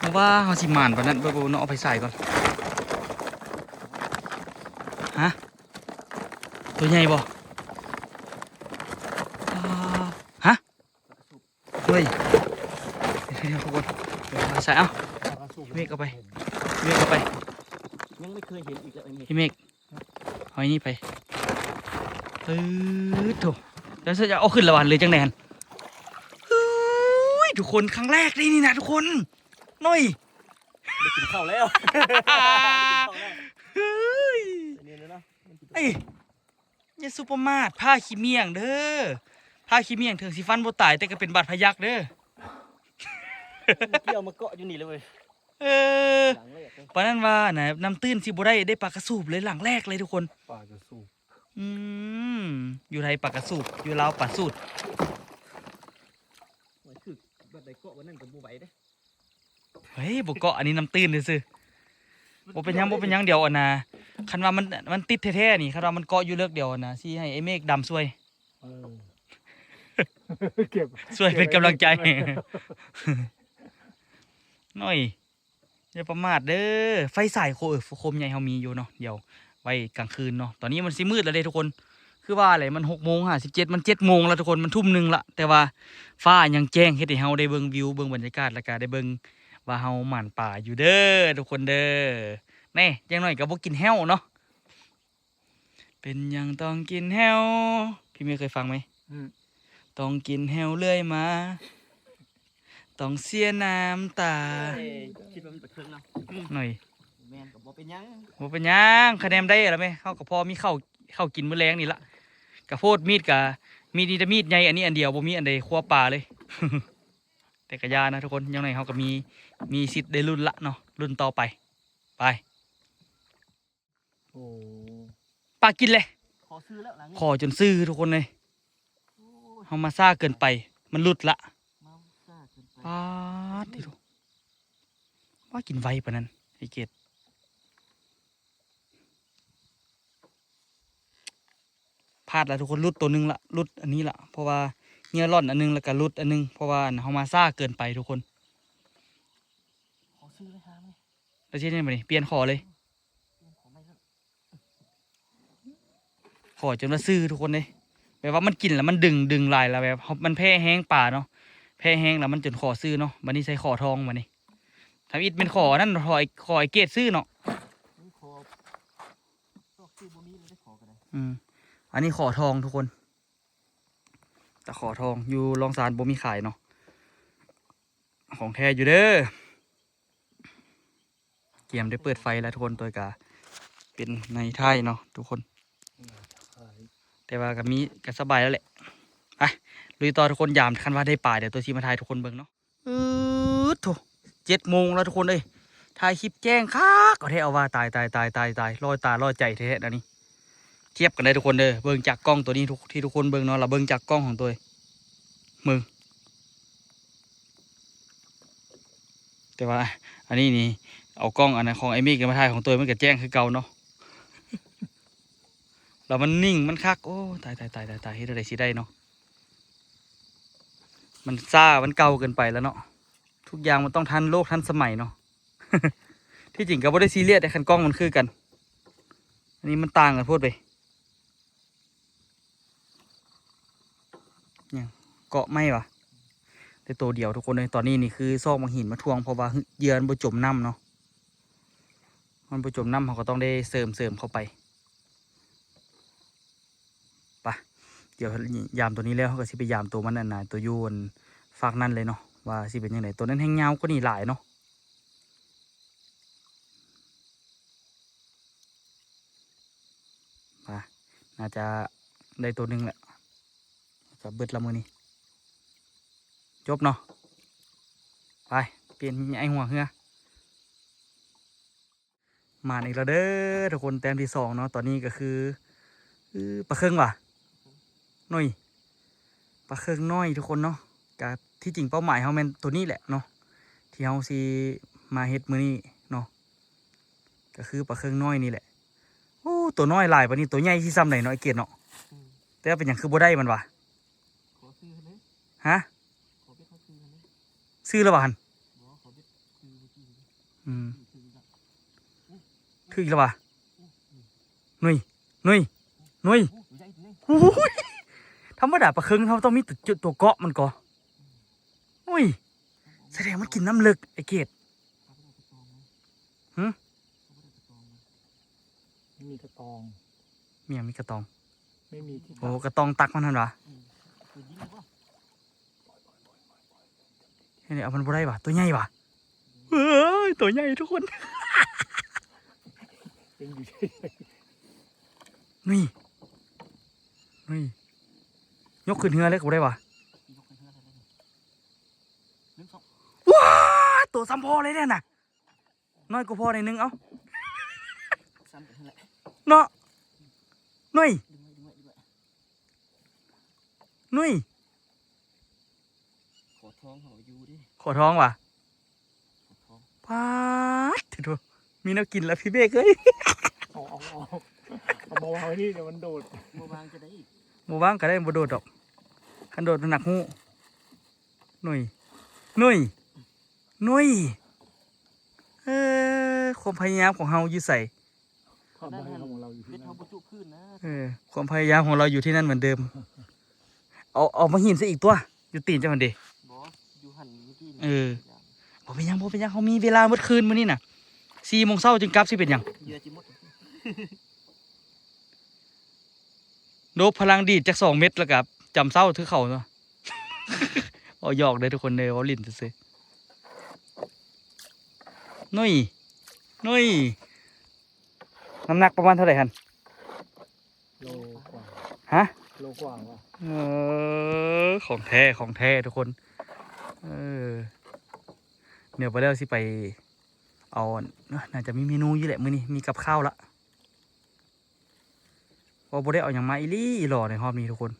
ບໍ່ວ່າເຮົາຊິໝານປານນັ້ນ ເບິ່ງເນາະ ເອົາໄຟສາຍກ່ອນ. ຮະ ຕົວໃຫຍ່ບໍ່? ອ່າ ຮະ ເຮີ້ຍ ດຽວໆ ທຸກຄົນ ເອົາໃສ່ ເອົາ ເມກເອົາໄປ ເມກເອົາໄປ ຍັງໄມ່ເຄີຍເຫັນອີກແລ້ວ ໄອ້ເມກ ພີ່ເມກ ເອົາໄອ້ນີ້ໄປ ປຶດໂທ້ ແລ້ວຊິເອົາຂຶ້ນລະຫວາ ຫຼືຈັ່ງໃດຫັ້ນ? ເຮີ້ຍ ທຸກຄົນ ຄັ້ງແລກເດ້ນີ້ນະທຸກຄົນ ໜ້ອຍ ໄດ້ກິນເຂົ້າແລ້ວ ເຮີ້ຍ ເອີຍ ຢ່າສຸປະໝາດ ພ້າຂີ້ໝ້ຽງເດີ ພ້າຂີ້ໝ້ຽງເຖິງຊິຟັນບໍ່ຕາຍ ແຕ່ກໍເປັນບາດພະຍັກເດີ ກ່ຽວມາເກາະຢູ່ນີ້ເລີຍເວີຍ ເອີ ປານນັ້ນວ່ານະ ນ້ຳຕື້ນຊິບໍ່ໄດ້ ໄດ້ປາກະສູບເລີຍ ຫຼັງແລກເລີຍທຸກຄົນ ປາກະສູບ ອືມ ຢູ່ໄທປາກະສູບ ຢູ່ລາວປາສູດ ຄືບາດໃດເກາະບາດນັ້ນກໍບໍ່ໄຫວເດ້. ເຮີ້ຍ ບໍ່ເກາະ ອັນນີ້ນ້ຳຕື້ນຊື່ໆ ບໍ່ເປັນຫຍັງ ບໍ່ເປັນຫຍັງ ດຽວອັນນ່າ ຄັນວ່າມັນ ມັນຕິດແທ້ໆນີ້ ຄັນວ່າມັນເກາະຢູ່ເລິກ ດຽວອັນນ່າ ຊິໃຫ້ໄອ້ເມກດຳຊ່ວຍ ເອີ ເກັບ ຊ່ວຍເປັນກຳລັງໃຈ ໜ້ອຍ ຢ່າປະໝາດເດີ ໄຟສາຍໂຄ ເອີ ໂຄມໃຫຍ່ເຮົາມີຢູ່ເນາະ ດຽວໄວ້ກາງຄືນເນາະ ຕອນນີ້ມັນຊິມືດແລ້ວເດ້ທຸກຄົນ ຄືວ່າແຫຼະ ມັນຫົກໂມງຫ້າສິບເຈັດ ມັນເຈັດໂມງແລ້ວທຸກຄົນ ມັນທຸ່ມໜຶ່ງລະ ແຕ່ວ່າຟ້າຍັງແຈ້ງ ເຮັດໃຫ້ເຮົາໄດ້ເບິ່ງວິວ ເບິ່ງບັນຍາກາດ ແລ້ວກະໄດ້ເບິ່ງວ່າເຮົາໝານປາຢູ່ເດີທຸກຄົນເດີ ແນ່ ຢ່າງໜ້ອຍກະບໍ່ກິນແຮ້ວເນາະ ເປັນຫຍັງຕ້ອງກິນແຮ້ວ ພີ່ເມກເຄີຍຟັງໄໝ? ອືມ ຕ້ອງກິນແຮ້ວເລື້ອຍມາ ຕ້ອງເສຍນ້ຳຕາ ເອີຍ ຄິດວ່າມັນເປັນເຄື່ອງເນາະ ໜ້ອຍ ແມ່ນກໍບໍ່ເປັນຫຍັງ ບໍ່ເປັນຫຍັງ ຄະແນນໄດ້ລະແມ ເຮົາກໍພໍມີເຂົ້າ ເຂົ້າກິນມື້ແລງນີ້ລະ ກະໂພດ ມີດກະ ມີດນີ້ແຕ່ມີດໃຫຍ່ ອັນນີ້ອັນດຽວ ບໍ່ມີອັນໃດຄົວປາເລີຍ ແຕ່ກະຢ່ານະທຸກຄົນ ຢ່າງໜ້ອຍເຮົາກໍມີ ມີສິດໄດ້ລຸ້ນລະເນາະ ລຸ້ນຕໍ່ໄປ ໄປ. ໂອ້ ປາກິນເລີຍ ຂໍຊື່ແລ້ວຫຼັງນີ້ ຂໍຈົນຊື່ທຸກຄົນເລີຍ ໂອ້ຍ ເຮົາມາຊ້າເກີນໄປ ມັນຫຼຸດລະ ມາຊ້າເກີນໄປ ປາດຕິໂທ້ ວ່າກິນໄວປານນັ້ນ ໄອ້ເກດ ພາດລະທຸກຄົນ ຫຼຸດໂຕໜຶ່ງລະ ຫຼຸດອັນນີ້ລະ ເພາະວ່າເຫຍື່ອລ່ອນອັນໜຶ່ງ ແລ້ວກະຫຼຸດອັນໜຶ່ງ ເພາະວ່າອັນເຮົາມາຊ້າເກີນໄປທຸກຄົນ ຂໍຊື່ເລີຍຫາມາ ແລ້ວຊິເຮັດຫຍັງບາດນີ້ ປ່ຽນຂໍເລີຍ ຂໍຈົນວ່າຊື່ທຸກຄົນເດ້ ແບບວ່າມັນກິນແລ້ວມັນດຶງ ດຶງຫຼາຍແລ້ວ ແບບມັນແພ້ແຮງປາເນາະ ແພ້ແຮງແລ້ວມັນຈົນຂໍຊື່ເນາະ ບາດນີ້ໃສ່ຂໍທອງບາດນີ້ ທຳອິດແມ່ນຂໍອັນນັ້ນ ຂໍ ຂໍໄອ້ເກດຊື່ເນາະ ອືມ ອັນນີ້ຂໍທອງທຸກຄົນ ຕະຂໍທອງ ຢູ່ລອງຊານບໍ່ມີຂາຍເນາະ ຂອງແທ້ຢູ່ເດີ ກຽມໄດ້ເປີດໄຟແລ້ວທຸກຄົນ ໂຕຍກະເປັນໃນທ້າຍເນາະທຸກຄົນ ແຕ່ວ່າກະມີ ກະສະບາຍແລ້ວແຫຼະ ໄປລຸຍຕໍ່ທຸກຄົນ ຍາມຄັນວ່າໄດ້ປາ ດຽວໂຕຍຊິມາຖ່າຍທຸກຄົນເບິ່ງເນາະ ອືດໂທ້ ເຈັດໂມງແລ້ວທຸກຄົນເອີຍ ຖ່າຍຄລິບແຈ້ງຄັກເອົາແທ້ເອົາວ່າ ຕາຍ ຕາຍ ຕາຍ ຕາຍ ຕາຍ ລອຍຕາລອຍໃຈແທ້ໆ ອັນນີ້ ທຽບກັນໄດ້ທຸກຄົນເດີ ເບິ່ງຈາກກ້ອງໂຕນີ້ ທີ່ທຸກຄົນເບິ່ງເນາະ ລະເບິ່ງຈາກກ້ອງຂອງໂຕຍ ເບິ່ງ ແຕ່ວ່າອັນນີ້ນີ້ ເອົາກ້ອງອັນນັ້ນຂອງໄອ້ເມກມາຖ່າຍ ຂອງໂຕຍມັນກະແຈ້ງຄືເກົ່າເນາະ ລະມັນນິ່ງ ມັນຄັກ ໂອ້ ຕາຍ ຕາຍ ຕາຍ ຕາຍ ເຮັດແນວໃດຊິໄດ້ເນາະ ມັນຊ້າ ມັນເກົ່າເກີນໄປແລ້ວເນາະ ທຸກຢ່າງມັນຕ້ອງທັນໂລກທັນສະໄໝເນາະ ທີ່ຈິງກໍບໍ່ໄດ້ຊີຣຽສເດ້ ຄັນກ້ອງມັນຄືກັນ ອັນນີ້ມັນຕ່າງກັນໂພດເວີຍ ຫຍັງ ເກາະໄມ້ຫວາ ໄດ້ໂຕດຽວທຸກຄົນເອີຍ ຕອນນີ້ນີ້ຄືຊອກໝາກຫີນມາຖ່ວງ ເພາະວ່າເຫຍື່ອມັນບໍ່ຈົມນ້ຳເນາະ ມັນບໍ່ຈົມນ້ຳ ເຮົາກໍຕ້ອງໄດ້ເສີມ ເສີມເຂົ້າໄປ ປະ ດຽວຍາມໂຕນີ້ແລ້ວ ເຮົາກໍຊິໄປຍາມໂຕມັນອັນນ່າ ໂຕຢູ່ອັນຟາກນັ້ນເລີຍເນາະ ວ່າຊິເປັນຈັ່ງໃດ ໂຕນັ້ນແຮ່ງຍາວກວ່ານີ້ຫຼາຍເນາະ. ໜ້າຈະໄດ້ໂຕໜຶ່ງແຫຼະ ກໍເບິດລະມື້ນີ້ ຈົບເນາະ. ໄປ ປ່ຽນຍ້າຍຫົວເຮືອ. ມາອີກແລ້ວເດີທຸກຄົນ ແຕ້ມທີສອງເນາະ. ຕອນນີ້ກໍຄື ອື ປາເຄິງຫວາ ໜຸ່ຍ ປາເຄິງນ້ອຍທຸກຄົນເນາະ. ກະທີ່ຈິງເປົ້າໝາຍເຮົາແມ່ນໂຕນີ້ແຫຼະເນາະ ທີ່ເຮົາຊິມາເຮັດມື້ນີ້ເນາະ ກໍຄືປາເຄິງນ້ອຍນີ້ແຫຼະ. ໂອ້ ໂຕນ້ອຍຫຼາຍປານນີ້ ໂຕໃຫຍ່ຊິສ່ຳໃດເນາະ ໄອ້ເກດເນາະ. ອືມ ແຕ່ວ່າເປັນຫຍັງຄືບໍ່ໄດ້ມັນຫວາ? ຂໍຊື່ຫັ້ນເດ້. ຮະ? ຂໍເບັດເຂົາຊື່ຫັ້ນເດ້. ຊື່ແລ້ວຫວາຫັ້ນ? ບໍ່ ຂໍເບັດຄືເມື່ອກີ້ນີ້. ອືມ ຖືກອີກແລ້ວຫວາ? ໂອ້ ໜຸ່ຍ ໜຸ່ຍ ໜຸ່ຍ ໂອ້ ໂອ້ຍ ທຳມະດາປາເຄິງເຮົາຕ້ອງມີຕົວ ຕົວເກາະມັນກໍ. ໂອ້ຍ ສະແດງມັນກິນນ້ຳເລິກ ໄອ້ເກດ. ຫຶ? ມີກະຕອງ. ມີຫຍັງມີກະຕອງ? ໄມ່ມີທີ່ ໂອ້ ກະຕອງຕັກມັນຫັ້ນຫວາ? ອືມ ເຫັນເອົາມັນບໍ່ໄດ້ຫວາ? ຕົວໃຫຍ່ຫວາ? ເອີຍ ຕົວໃຫຍ່ທຸກຄົນ. ຍັງຢູ່ເສຍ. ໜຸ່ຍ ໜຸ່ຍ ຍົກຂຶ້ນເຮືອເລີຍກໍບໍ່ໄດ້ຫວາ? ໜຶ່ງ ສອງ ວ້າ ໂຕສ່ຳພໍ່ເລີຍເດ້ນະ. ນ້ອຍກວ່າພໍ່ໜ້ອຍໜຶ່ງ ເອົ້າ ຊ້ຳກັນຫັ້ນແຫຼະເນາະ. ໜຸ່ຍ ດຶງໄວ້ ດຶງໄວ້ ດຶງໄວ້ ໜຸ່ຍ ຂໍທອງເຮົາຢູ່ເດ້ ຂໍທອງຫວາ? ຂໍທອງ. ປາດ ໂທ້ ມີແນວກິນແລ້ວພີ່ເບກເອີຍ. ເອົາ ເອົາ ເອົາ ເອົາມາວາງໄວ້ນີ້ ດຽວມັນໂດດ. ບໍ່ວາງຈະໄດ້ອີກ ບໍ່ວາງກໍໄດ້ ບໍ່ໂດດດອກ ຄັນໂດດມັນໜັກຮູ້. ໜຸ່ຍ ໜຸ່ຍ ໜຸ່ຍ ເອີ ຄວາມພະຍາຍາມຂອງເຮົາຢູ່ໃສ? ຄວາມພະຍາຍາມຂອງເຮົາຢູ່ທີ່ນັ້ນ ເບັດເຮົາບໍ່ຈຸພື້ນນະ. ເອີ ຄວາມພະຍາຍາມຂອງເຮົາຢູ່ທີ່ນັ້ນເໝືອນເດີມ. ເອົາ ເອົາມາຫີນໃສ່ອີກຕົວະ ຢູ່ຕີນເຈົ້າຫັ້ນເດ. ບໍ່ ຢູ່ຫັ້ນເມື່ອກີ້ນີ້. ເອີ ບໍ່ເປັນຫຍັງ ບໍ່ເປັນຫຍັງ ເຮົາມີເວລາໝົດຄືນມື້ນີ້ນະ ສີ່ໂມງເຊົ້າຈຶ່ງກັບ ຊິເປັນຫຍັງ? ເຫຍື່ອຊິໝົດ. ໂດບພະລັງດີດຈັກສອງເມັດ ແລ້ວກໍຈຳເຊົ້າຄືເຂົາເນາະ. ເວົ້າຢອກເດີທຸກຄົນເດີ ເວົ້າຫຼິ້ນຊື່ໆ. ໜຸ່ຍ ໜຸ່ຍ ນ້ຳໜັກປະມານເທົ່າໃດຫັ້ນ? ໂລກວ່າ. ຮະ? ໂລກວ່າຫວາ? ເອີ ຂອງແທ້ ຂອງແທ້ທຸກຄົນ. ເອີ ດຽວໄປແລ້ວຊິໄປເອົາ ໜ້າຈະມີເມນູຢູ່ແຫຼະມື້ນີ້ ມີກັບຂ້າວລະ. ເວົ້າບໍ່ໄດ້ເອົາຫຍັງມາອີ່ຫຼີອີ່ຫຼໍໃນຮອບນີ້ທຸກຄົນ.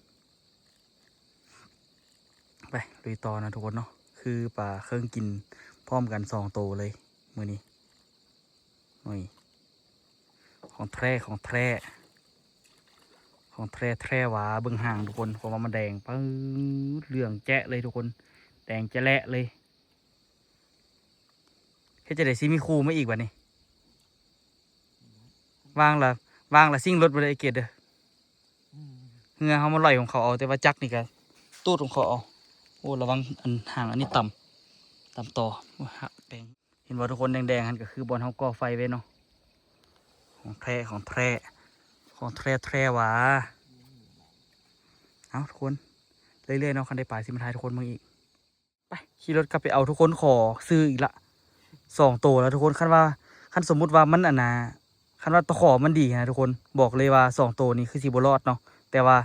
ໄປລຸຍຕໍ່ນະທຸກຄົນເນາະ. ຄືປາເຄິງກິນພ້ອມກັນສອງໂຕເລີຍມື້ນີ້. ໂອ້ຍ ຂອງແທ້ ຂອງແທ້ ຂອງແທ້ແທ້ຫວາ. ເບິ່ງຫາງທຸກຄົນ ເພາະວ່າມັນແດງ ປຶດ ເຫຼືອງແຈະເລີຍທຸກຄົນ ແດງແຈະແລະເລີຍ. ເຮັດຈັ່ງໃດຊິມີຄູ່ມາອີກບາດນີ້? ວາງລະ ວາງລະຊິງລົດບໍ່ໄດ້ ໄອ້ເກດເດີ. ອືມ ເຮືອເຮົາມາຫຼອຍຂອງເຂົາເອົາ ແຕ່ວ່າຈັກນີ້ກະຕູດຂອງເຂົາເອົາ. ໂອ້ ລະວັງອັນຫາງອັນນີ້ຕຳ ຕຳຕໍ່. ໂອ້ຍ ຫັກແປງ. ເຫັນບໍ່ທຸກຄົນ ແດງໆຫັ້ນກະຄືບ່ອນເຮົາກໍ່ໄຟໄວ້ເນາະ. ຂອງແທ້ ຂອງແທ້ ຂອງແທ້ແທ້ຫວາ. ເອົ້າ ທຸກຄົນ ເລື້ອຍໆເນາະ ຄັນໄດ້ປາຊິມາຖ່າຍທຸກຄົນເບິ່ງອີກ. ໄປ ຂີ່ລົດກັບໄປເອົາທຸກຄົນ. ຂໍຊື້ອີກລະ ສອງໂຕລະທຸກຄົນ. ຄັນວ່າ ຄັນສົມມຸດວ່າມັນ ອັນນ່າ ຄັນວ່າຕະຂໍມັນດີນະທຸກຄົນ ບອກເລີຍວ່າສອງໂຕນີ້ຄືຊິບໍ່ລອດເນາະ. ແຕ່ວ່າ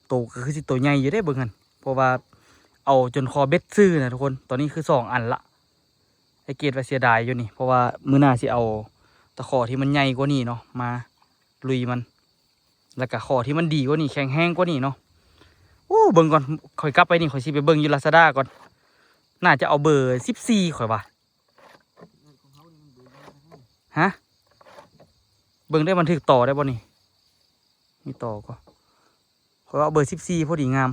ໂຕກໍຄືຊິໂຕໃຫຍ່ຢູ່ເດ້ ເບິ່ງຫັ້ນ ເພາະວ່າເອົາຈົນຄໍເບັດຊື່ນະທຸກຄົນ. ຕອນນີ້ຄືສອງອັນລະ. ໄອ້ເກດວ່າເສຍດາຍຢູ່ນີ້ ເພາະວ່າມື້ໜ້າຊິເອົາຕະຂໍທີ່ມັນໃຫຍ່ກວ່ານີ້ເນາະ ມາລຸຍມັນ. ແລ້ວກະຂໍທີ່ມັນດີກວ່ານີ້ ແຂງແຮງກວ່ານີ້ເນາະ. ໂອ້ ເບິ່ງກ່ອນ ຂ້ອຍກັບໄປນີ້ ຂ້ອຍຊິໄປເບິ່ງຢູ່ລາຊາດ້າກ່ອນ. ໜ້າຈະເອົາເບີສິບສີ່ ຂ້ອຍວ່າ. ຮະ? ເບິ່ງໄດ້ ມັນຖືກຕໍ່ໄດ້ບໍ່ນີ້? ມີຕໍ່ກໍ ຂ້ອຍວ່າເອົາເບີສິບສີ່ ພໍດີງາມ.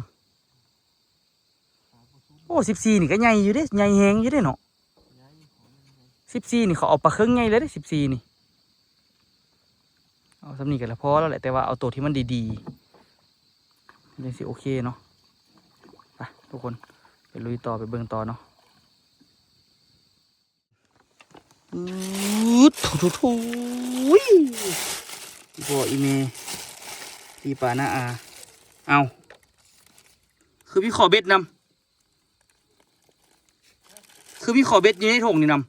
ໂອ້ ສິບສີ່ນີ້ກໍໃຫຍ່ຢູ່ເດ້ ໃຫຍ່ແຮງຢູ່ເດ້ເນາະ. ສິບສີ່ນີ້ເຂົາເອົາປາເຄິ່ງໃຫຍ່ເລີຍເດ້ ສິບສີ່ນີ້. ເອົາສ່ຳນີ້ກໍລະພໍແລ້ວແຫຼະ ແຕ່ວ່າເອົາໂຕທີ່ມັນດີໆ ມັນຈັ່ງຊິໂອເຄເນາະ. ໄປທຸກຄົນ ໄປລຸຍຕໍ່ ໄປເບິ່ງຕໍ່ເນາະ. ອືດ ໂຖ ໂຖ ໂຖ ອີ່ພໍ່ອີ່ແມ່ ພີ່ປ້ານ້າອາ. ເອົ້າ ຄືມີຂໍເບັດນຳ ຄືມີຂໍເບັດຢູ່ໃນຖົງນີ້ນຳ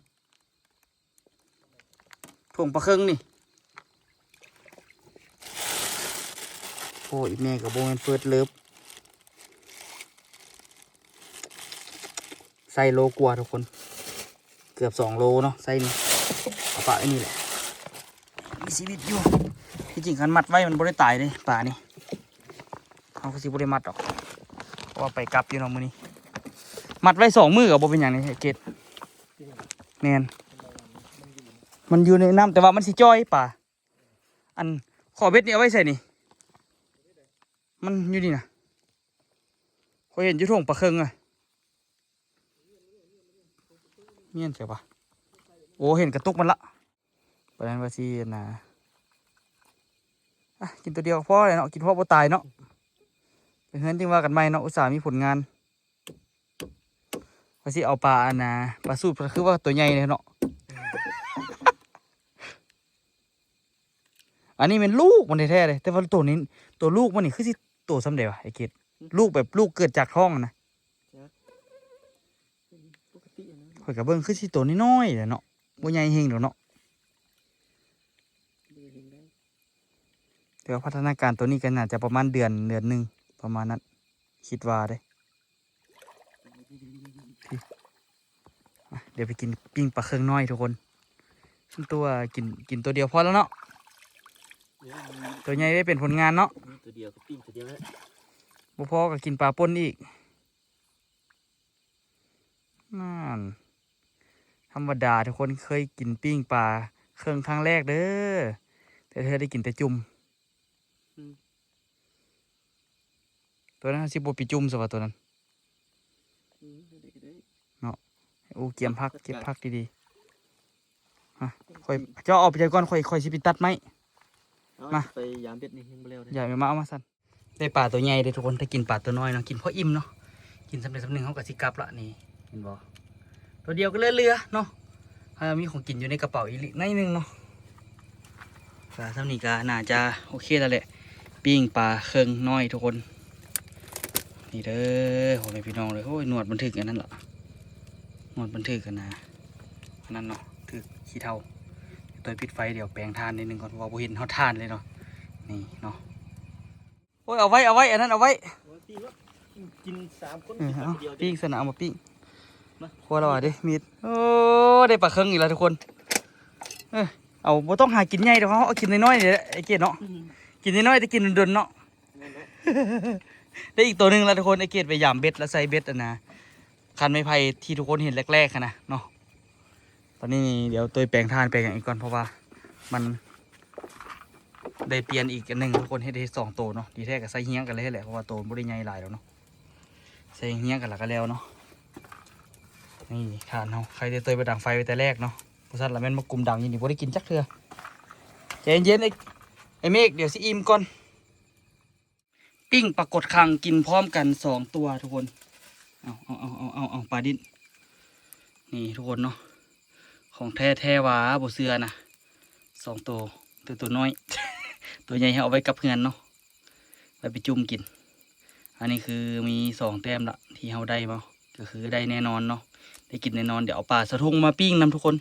ຖົງປາເຄິ່ງນີ້. ອີແມ່ກໍບໍ່ແມ່ນ first love ໄຊໂລກວ່າທຸກຄົນ ເກືອບສອງໂລເນາະ ໄຊນີ້ ເອົາປະໄວ້ນີ້ແຫຼະ ມີຊີວິດຢູ່. ທີ່ຈິງຄັນມັດໄວ້ມັນບໍ່ໄດ້ຕາຍເດ້ປານີ້ ເຮົາກໍຊິບໍ່ໄດ້ມັດດອກ ເພາະວ່າໄປກັບຢູ່ເນາະມື້ນີ້. ມັດໄວ້ສອງມື້ກໍບໍ່ເປັນຫຍັງນີ້ ເກດ. ແມ່ນ ມັນຢູ່ໃນນ້ຳ ແຕ່ວ່າມັນຊິຈ່ອຍປາ. ອັນ ຂໍເບັດນີ້ເອົາໄວ້ໃສນີ້? ມັນຢູ່ນີ້ນະ ຂ້ອຍເຫັນຢູ່ຖົງປາເຄິ່ງອະ. ແມ່ນໃສວະ? ໂອ້ ເຫັນກະຕຸກມັນລະ. ປານນັ້ນວ່າຊິ ອັນນະ ອະ ກິນໂຕດຽວກໍພໍແລ້ວເນາະ ກິນພໍບໍ່ຕາຍເນາະ. ໄປເຮືອນຈຶ່ງວ່າກັນໃໝ່ເນາະ ອຸດສ່າມີຜົນງານ. ວ່າຊິເອົາປາ ອັນນະ ປາສູດ ຄືວ່າໂຕໃຫຍ່ເດ້ເນາະ. ອັນນີ້ແມ່ນລູກມັນແທ້ໆເດ້ ແຕ່ວ່າໂຕນີ້ ໂຕລູກມັນນີ້ຄືຊິໂຕສ່ຳໃດວະ ໄອ້ເກດ? ລູກແບບລູກເກີດຈາກທ້ອງຫັ້ນນະ. ຈັກ ເປັນປົກກະຕິນະ ຂ້ອຍກໍເບິ່ງຄືຊິໂຕນ້ອຍໆແຫຼະເນາະ ບໍ່ໃຫຍ່ເຮັງດອກເນາະ. ບໍ່ເຫັນໄດ້ ແຕ່ວ່າພັດທະນາການໂຕນີ້ກໍໜ້າຈະປະມານເດືອນ ເດືອນໜຶ່ງປະມານນັ້ນ ຄິດວ່າເດ້. ມາ ດຽວໄປກິນປີ້ງປາເຄິ່ງນ້ອຍທຸກຄົນ. ສ່ວນຕົວກິນ ກິນໂຕດຽວພໍແລ້ວເນາະ ໂຕໃຫຍ່ໄວ້ເປັນຜົນງານເນາະ. ໂຕດຽວກໍປີ້ງໂຕດຽວແຫຼະ ບໍ່ພໍກໍກິນປາປົ່ນອີກ. ນັ້ນ ທຳມະດາທຸກຄົນ ເຄີຍກິນປີ້ງປາເຄິ່ງຄັ້ງແລກເດີ ແຕ່ເທື່ອໄດ້ກິນແຕ່ຈຸ່ມ. ອືມ ໂຕນັ້ນເຮົາຊິບໍ່ໄປຈຸ່ມຊະວ່າໂຕນັ້ນ. ອືມ ໄດ້ ໄດ້ ເນາະ. ໂອ້ ກຽມຜັກ ຈັດການ ເກັບຜັກດີໆ. ຮະ ຂ້ອຍ ເຈົ້າເອົາໄປໃຈກ່ອນ ຂ້ອຍ ຂ້ອຍຊິໄປຕັດໄມ້. ເອົາ ມາ ໄປຢາມເບັດນີ້ຍັງບໍ່ແລ້ວເດ້. ຢ່າໄປ ມາ ເອົາມາຊັ້ນ. ໄດ້ປາໂຕໃຫຍ່ເດ້ທຸກຄົນ ໄດ້ກິນປາໂຕນ້ອຍເນາະ ກິນພໍອີ່ມເນາະ ກິນສ່ຳໃດສ່ຳໜຶ່ງເຮົາກໍຊິກັບລະນີ້ ເຫັນບໍ່ ໂຕດຽວກໍເຫຼືອໆເນາະ. ເຮົາມີຂອງກິນຢູ່ໃນກະເປົາອີກໜ້ອຍໜຶ່ງເນາະ. ກໍສ່ຳນີ້ກໍໜ້າຈະໂອເຄແລ້ວແຫຼະ ປີ້ງປາເຄິ່ງນ້ອຍທຸກຄົນ. ນີ້ເດີ ພໍ່ແມ່ພີ່ນ້ອງເດີ ໂອ້ຍ ໜວດມັນຖືກອັນນັ້ນລະ ໜວດມັນຖືກອັນນະ ອັນນັ້ນເນາະ ຖືກຂີ້ເຖົ້າ. ໂຕຍປິດໄຟ ດຽວແປງຖ່ານໜ້ອຍໜຶ່ງກ່ອນ ເພາະວ່າບໍ່ເຫັນເຮົາຖ່ານເລີຍເນາະ. ນີ້ເນາະ ໂອ້ຍ ເອົາໄວ້ ເອົາໄວ້ ອັນນັ້ນເອົາໄວ້ ໂອ້ຍ ປີ້ງເນາະ ກິນສາມຄົນ ເອີ ກິນ ເອົາ ຄົນດຽວ ປີ້ງຊັ້ນນະ ເອົາມາປີ້ງ ມາ ຄົວລະວ່າເດ້ມີດ. ໂອ້ ໄດ້ປາເຄິ່ງອີກແລ້ວທຸກຄົນ. ເອີ ເອົາ ບໍ່ຕ້ອງຫາກິນໃຫຍ່ດອກ ເຮົາເອົາກິນນ້ອຍໆນີ້ແຫຼະ ໄອ້ເກດເນາະ. ອືມ ກິນນ້ອຍໆ ແຕ່ກິນດົນໆເນາະ. ແມ່ນແຫຼະ ໄດ້ອີກໂຕໜຶ່ງແລ້ວທຸກຄົນ ໄອ້ເກດໄປຢາມເບັດ ແລ້ວໃສ່ເບັດອັນນະ ຄັນໄມ້ໄຜ່ທີ່ທຸກຄົນເຫັນແລກໆຫັ້ນນະເນາະ. ຕອນນີ້ດຽວໂຕຍແປງຖ່ານແປງຫຍັງອີກກ່ອນ ເພາະວ່າມັນໄດ້ປ່ຽນອີກອັນໜຶ່ງ ທຸກຄົນ ເຮັດ ເຮັດສອງໂຕເນາະ. ດີແທ້ກໍໃສ່ຮຽງກັນເລີຍແຫຼະ ເພາະວ່າໂຕມັນບໍ່ໄດ້ໃຫຍ່ຫຼາຍດອກເນາະ ໃສ່ຮຽງກັນລະກໍແລ້ວເນາະ. ນີ້ຖ່ານເຮົາ ໃຄແຕ່ໂຕຍໄປດັງໄຟໄວ້ແຕ່ແລກເນາະ ບໍ່ຊັ້ນລະແມ່ນມາກຸມດັງຢູ່ນີ້ ບໍ່ໄດ້ກິນຈັກເທື່ອ. ໃຈເຢັນໆ ໄອ້ ໄອ້ເມກ ດຽວຊິອີ່ມກ່ອນ. ປີ້ງປາກົດຄັງກິນພ້ອມກັນສອງຕົວທຸກຄົນ. ເອົາ ເອົາ ເອົາ ເອົາ ເອົາ ເອົາ ປາດິ້ນ ນີ້ທຸກຄົນເນາະ ຂອງແທ້ແທ້ຫວາ ບໍ່ເຊື່ອນະ. ສອງໂຕ ແຕ່ໂຕນ້ອຍ ໂຕໃຫຍ່ເຮົາເອົາໄວ້ກັບເຮືອນເນາະ ໄວ້ໄປຈຸ່ມກິນ. ອັນນີ້ຄືມີສອງແຕ້ມລະທີ່ເຮົາໄດ້ມາ ກໍຄືໄດ້ແນ່ນອນເນາະ ໄດ້ກິນແນ່ນອນ. ດຽວເອົາປາສະທຸງມາປີ້ງນຳທຸກຄົນ.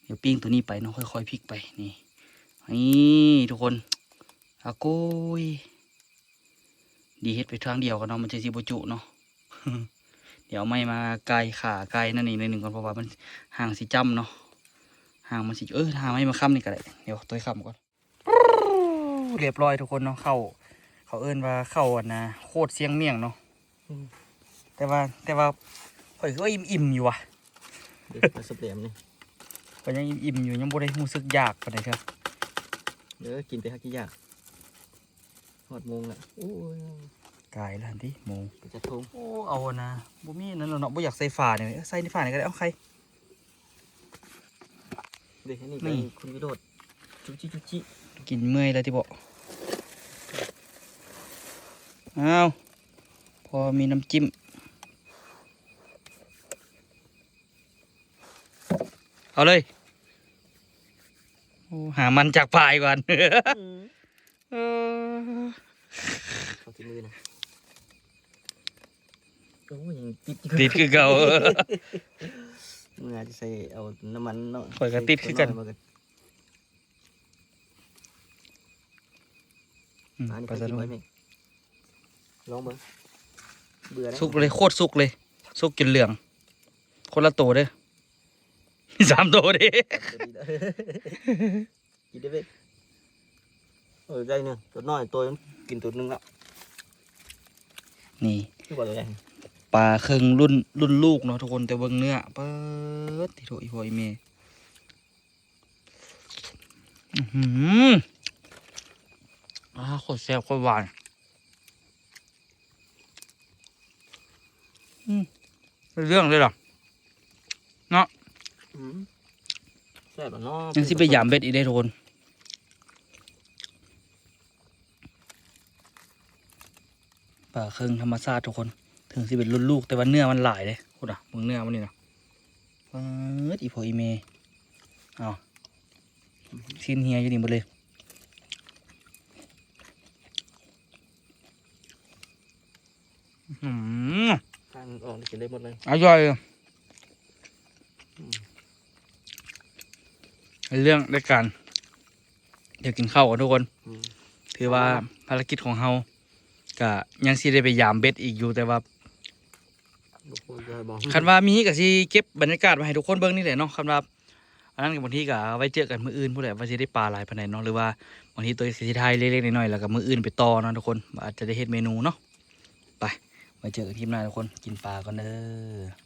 ດຽວປີ້ງໂຕນີ້ໄປເນາະ ຄ່ອຍໆ ພິກໄປ ນີ້ ນີ້ທຸກຄົນ ອາໂກຍ ດີເຮັດໄປທາງດຽວກັນເນາະ ມັນຈະຊິບໍ່ຈຸເນາະ. ດຽວເອົາໄມ້ມາກ່າຍຂາກ່າຍນັ້ນອີກໜ້ອຍໜຶ່ງກ່ອນ ເພາະວ່າມັນຫາງຊິຈ້ຳເນາະ ຫາງມັນຊິ ເອີ ຫາໄມ້ມາຄ້ຳນີ້ກໍໄດ້ ດຽວໂຕຍຄ້ຳກ່ອນ. ຮຽບຮ້ອຍທຸກຄົນເນາະ ເຂົ້າ ເຂົາເອີ້ນວ່າເຂົ້າອັນນະ ໂຄດຊຽງໝ້ຽງເນາະ. ອືມ ແຕ່ວ່າ ແຕ່ວ່າຂ້ອຍຄືວ່າອີ່ມໆຢູ່ຫວາ ເດ້ ປາສະແປມນີ້ ຂ້ອຍຍັງອີ່ມໆຢູ່ ຍັງບໍ່ໄດ້ຮູ້ສຶກຢາກປານໃດເທື່ອ. ເອີ ກິນໄປຫາກິນຢາກ ຮອດໂມງລະ ໂອ້ຍ ກາຍລະຫັ້ນຕິໂມງ ໄປຈັດໂທງ. ໂອ້ ເອົານະ ບໍ່ມີນັ້ນລະເນາະ ບໍ່ຢາກໃສ່ຝານີ້ ເອີ ໃສ່ໃນຝານີ້ກໍໄດ້ ເອົາໄຂ່ ເດ້ ອັນນີ້ກໍ ນີ້ ຄຸນວິໂຣດ ຈຸຈິຈຸຈິ ກິນເມື່ອຍແລ້ວຕິບໍ? ອ້າວ ພໍມີນ້ຳຈິ້ມ ເອົາເລີຍ. ໂອ້ ຫາມັນຈາກປ່າອີກກ່ອນ ອືມ ເອີ ເອົາທີ່ມືນະ. ໂອ້ ຍັງຕິດຢູ່ ຕິດຄືເກົ່າ ເມື່ອຈະໃສ່ເອົານ້ຳມັນເນາະ ຂ້ອຍກໍຕິດຄືກັນ ໃສ່ຕົວນ້ອຍມາກໍ ອື ອືມ ປາສະໂດ ລອງເບິ່ງ ເບື່ອແລ້ວ ສຸກເລີຍ ໂຄດສຸກເລີຍ ສຸກຈົນເຫຼືອງ ຄົນລະໂຕເດີ້ ມີສາມໂຕເດ້. ກິນໄດ້ເວີຍ ເອີ ໄດ້ໜຶ່ງ ໂຕນ້ອຍ ໂຕມັນກິນໂຕໜຶ່ງແລ້ວ ນີ້ ຄືວ່າໂຕໃຫຍ່ ປາເຄິ່ງລຸ້ນ ລຸ້ນລູກເນາະທຸກຄົນ ແຕ່ເບິ່ງເນື້ອ ປາດ ຕິໂທ ອີ່ພໍ່ອີ່ແມ່ ອື ອ່າ ໂຄດແຊບໂຄດຫວານ ອືມ ເລື່ອງເລີຍລະເນາະ ອືມ ແຊບລະເນາະ ຍັງຊິໄປຢາມເບັດອີກເດ້ທຸກຄົນ ປາເຄິ່ງທຳມະຊາດທຸກຄົນ ເຖິງຊິເປັນລຸ້ນລູກ ແຕ່ວ່າເນື້ອມັນຫຼາຍເດ້ ພຸ້ນນະ ເບິ່ງເນື້ອມັນນີ້ນະ ປາດ ອີ່ພໍ່ອີ່ແມ່ ເອົາ ຊີ້ນເຫື່ອຢູ່ນີ້ເບິດເລີຍ ອືມ ຂ້າງອອກນີ້ກິນໄດ້ໝົດເລີຍ ອະຮ່ອຍ ອືມ ເລື່ອງລາຍການ ດຽວກິນເຂົ້າກ່ອນທຸກຄົນ ອືມ ຖືວ່າ ເອົາລະ ພາລະກິດຂອງເຮົາ ກະຍັງຊິໄດ້ໄປຢາມເບັດອີກຢູ່ ແຕ່ວ່າ ບໍ່ຮູ້ຈະໃຫ້ບອກ ຄັນວ່າມີກະຊິເກັບບັນຍາກາດມາໃຫ້ທຸກຄົນເບິ່ງນີ້ແຫຼະເນາະ ຄັນວ່າ ອັນນັ້ນກະບາງທີກະໄວ້ເຈີກັນມື້ອື່ນພຸ້ນແຫຼະ ວ່າຊິໄດ້ປາຫຼາຍປານໃດເນາະ ຫຼືວ່າບາງທີໂຕກະຊິຖ່າຍເລັກໆນ້ອຍໆ ແລ້ວກະມື້ອື່ນໄປຕໍ່ເນາະທຸກຄົນ ວ່າອາດຈະໄດ້ເຮັດເມນູເນາະ ໄປ ໄວ້ເຈີກັນຄລິບໜ້າທຸກຄົນ ກິນປາກ່ອນເດີ້.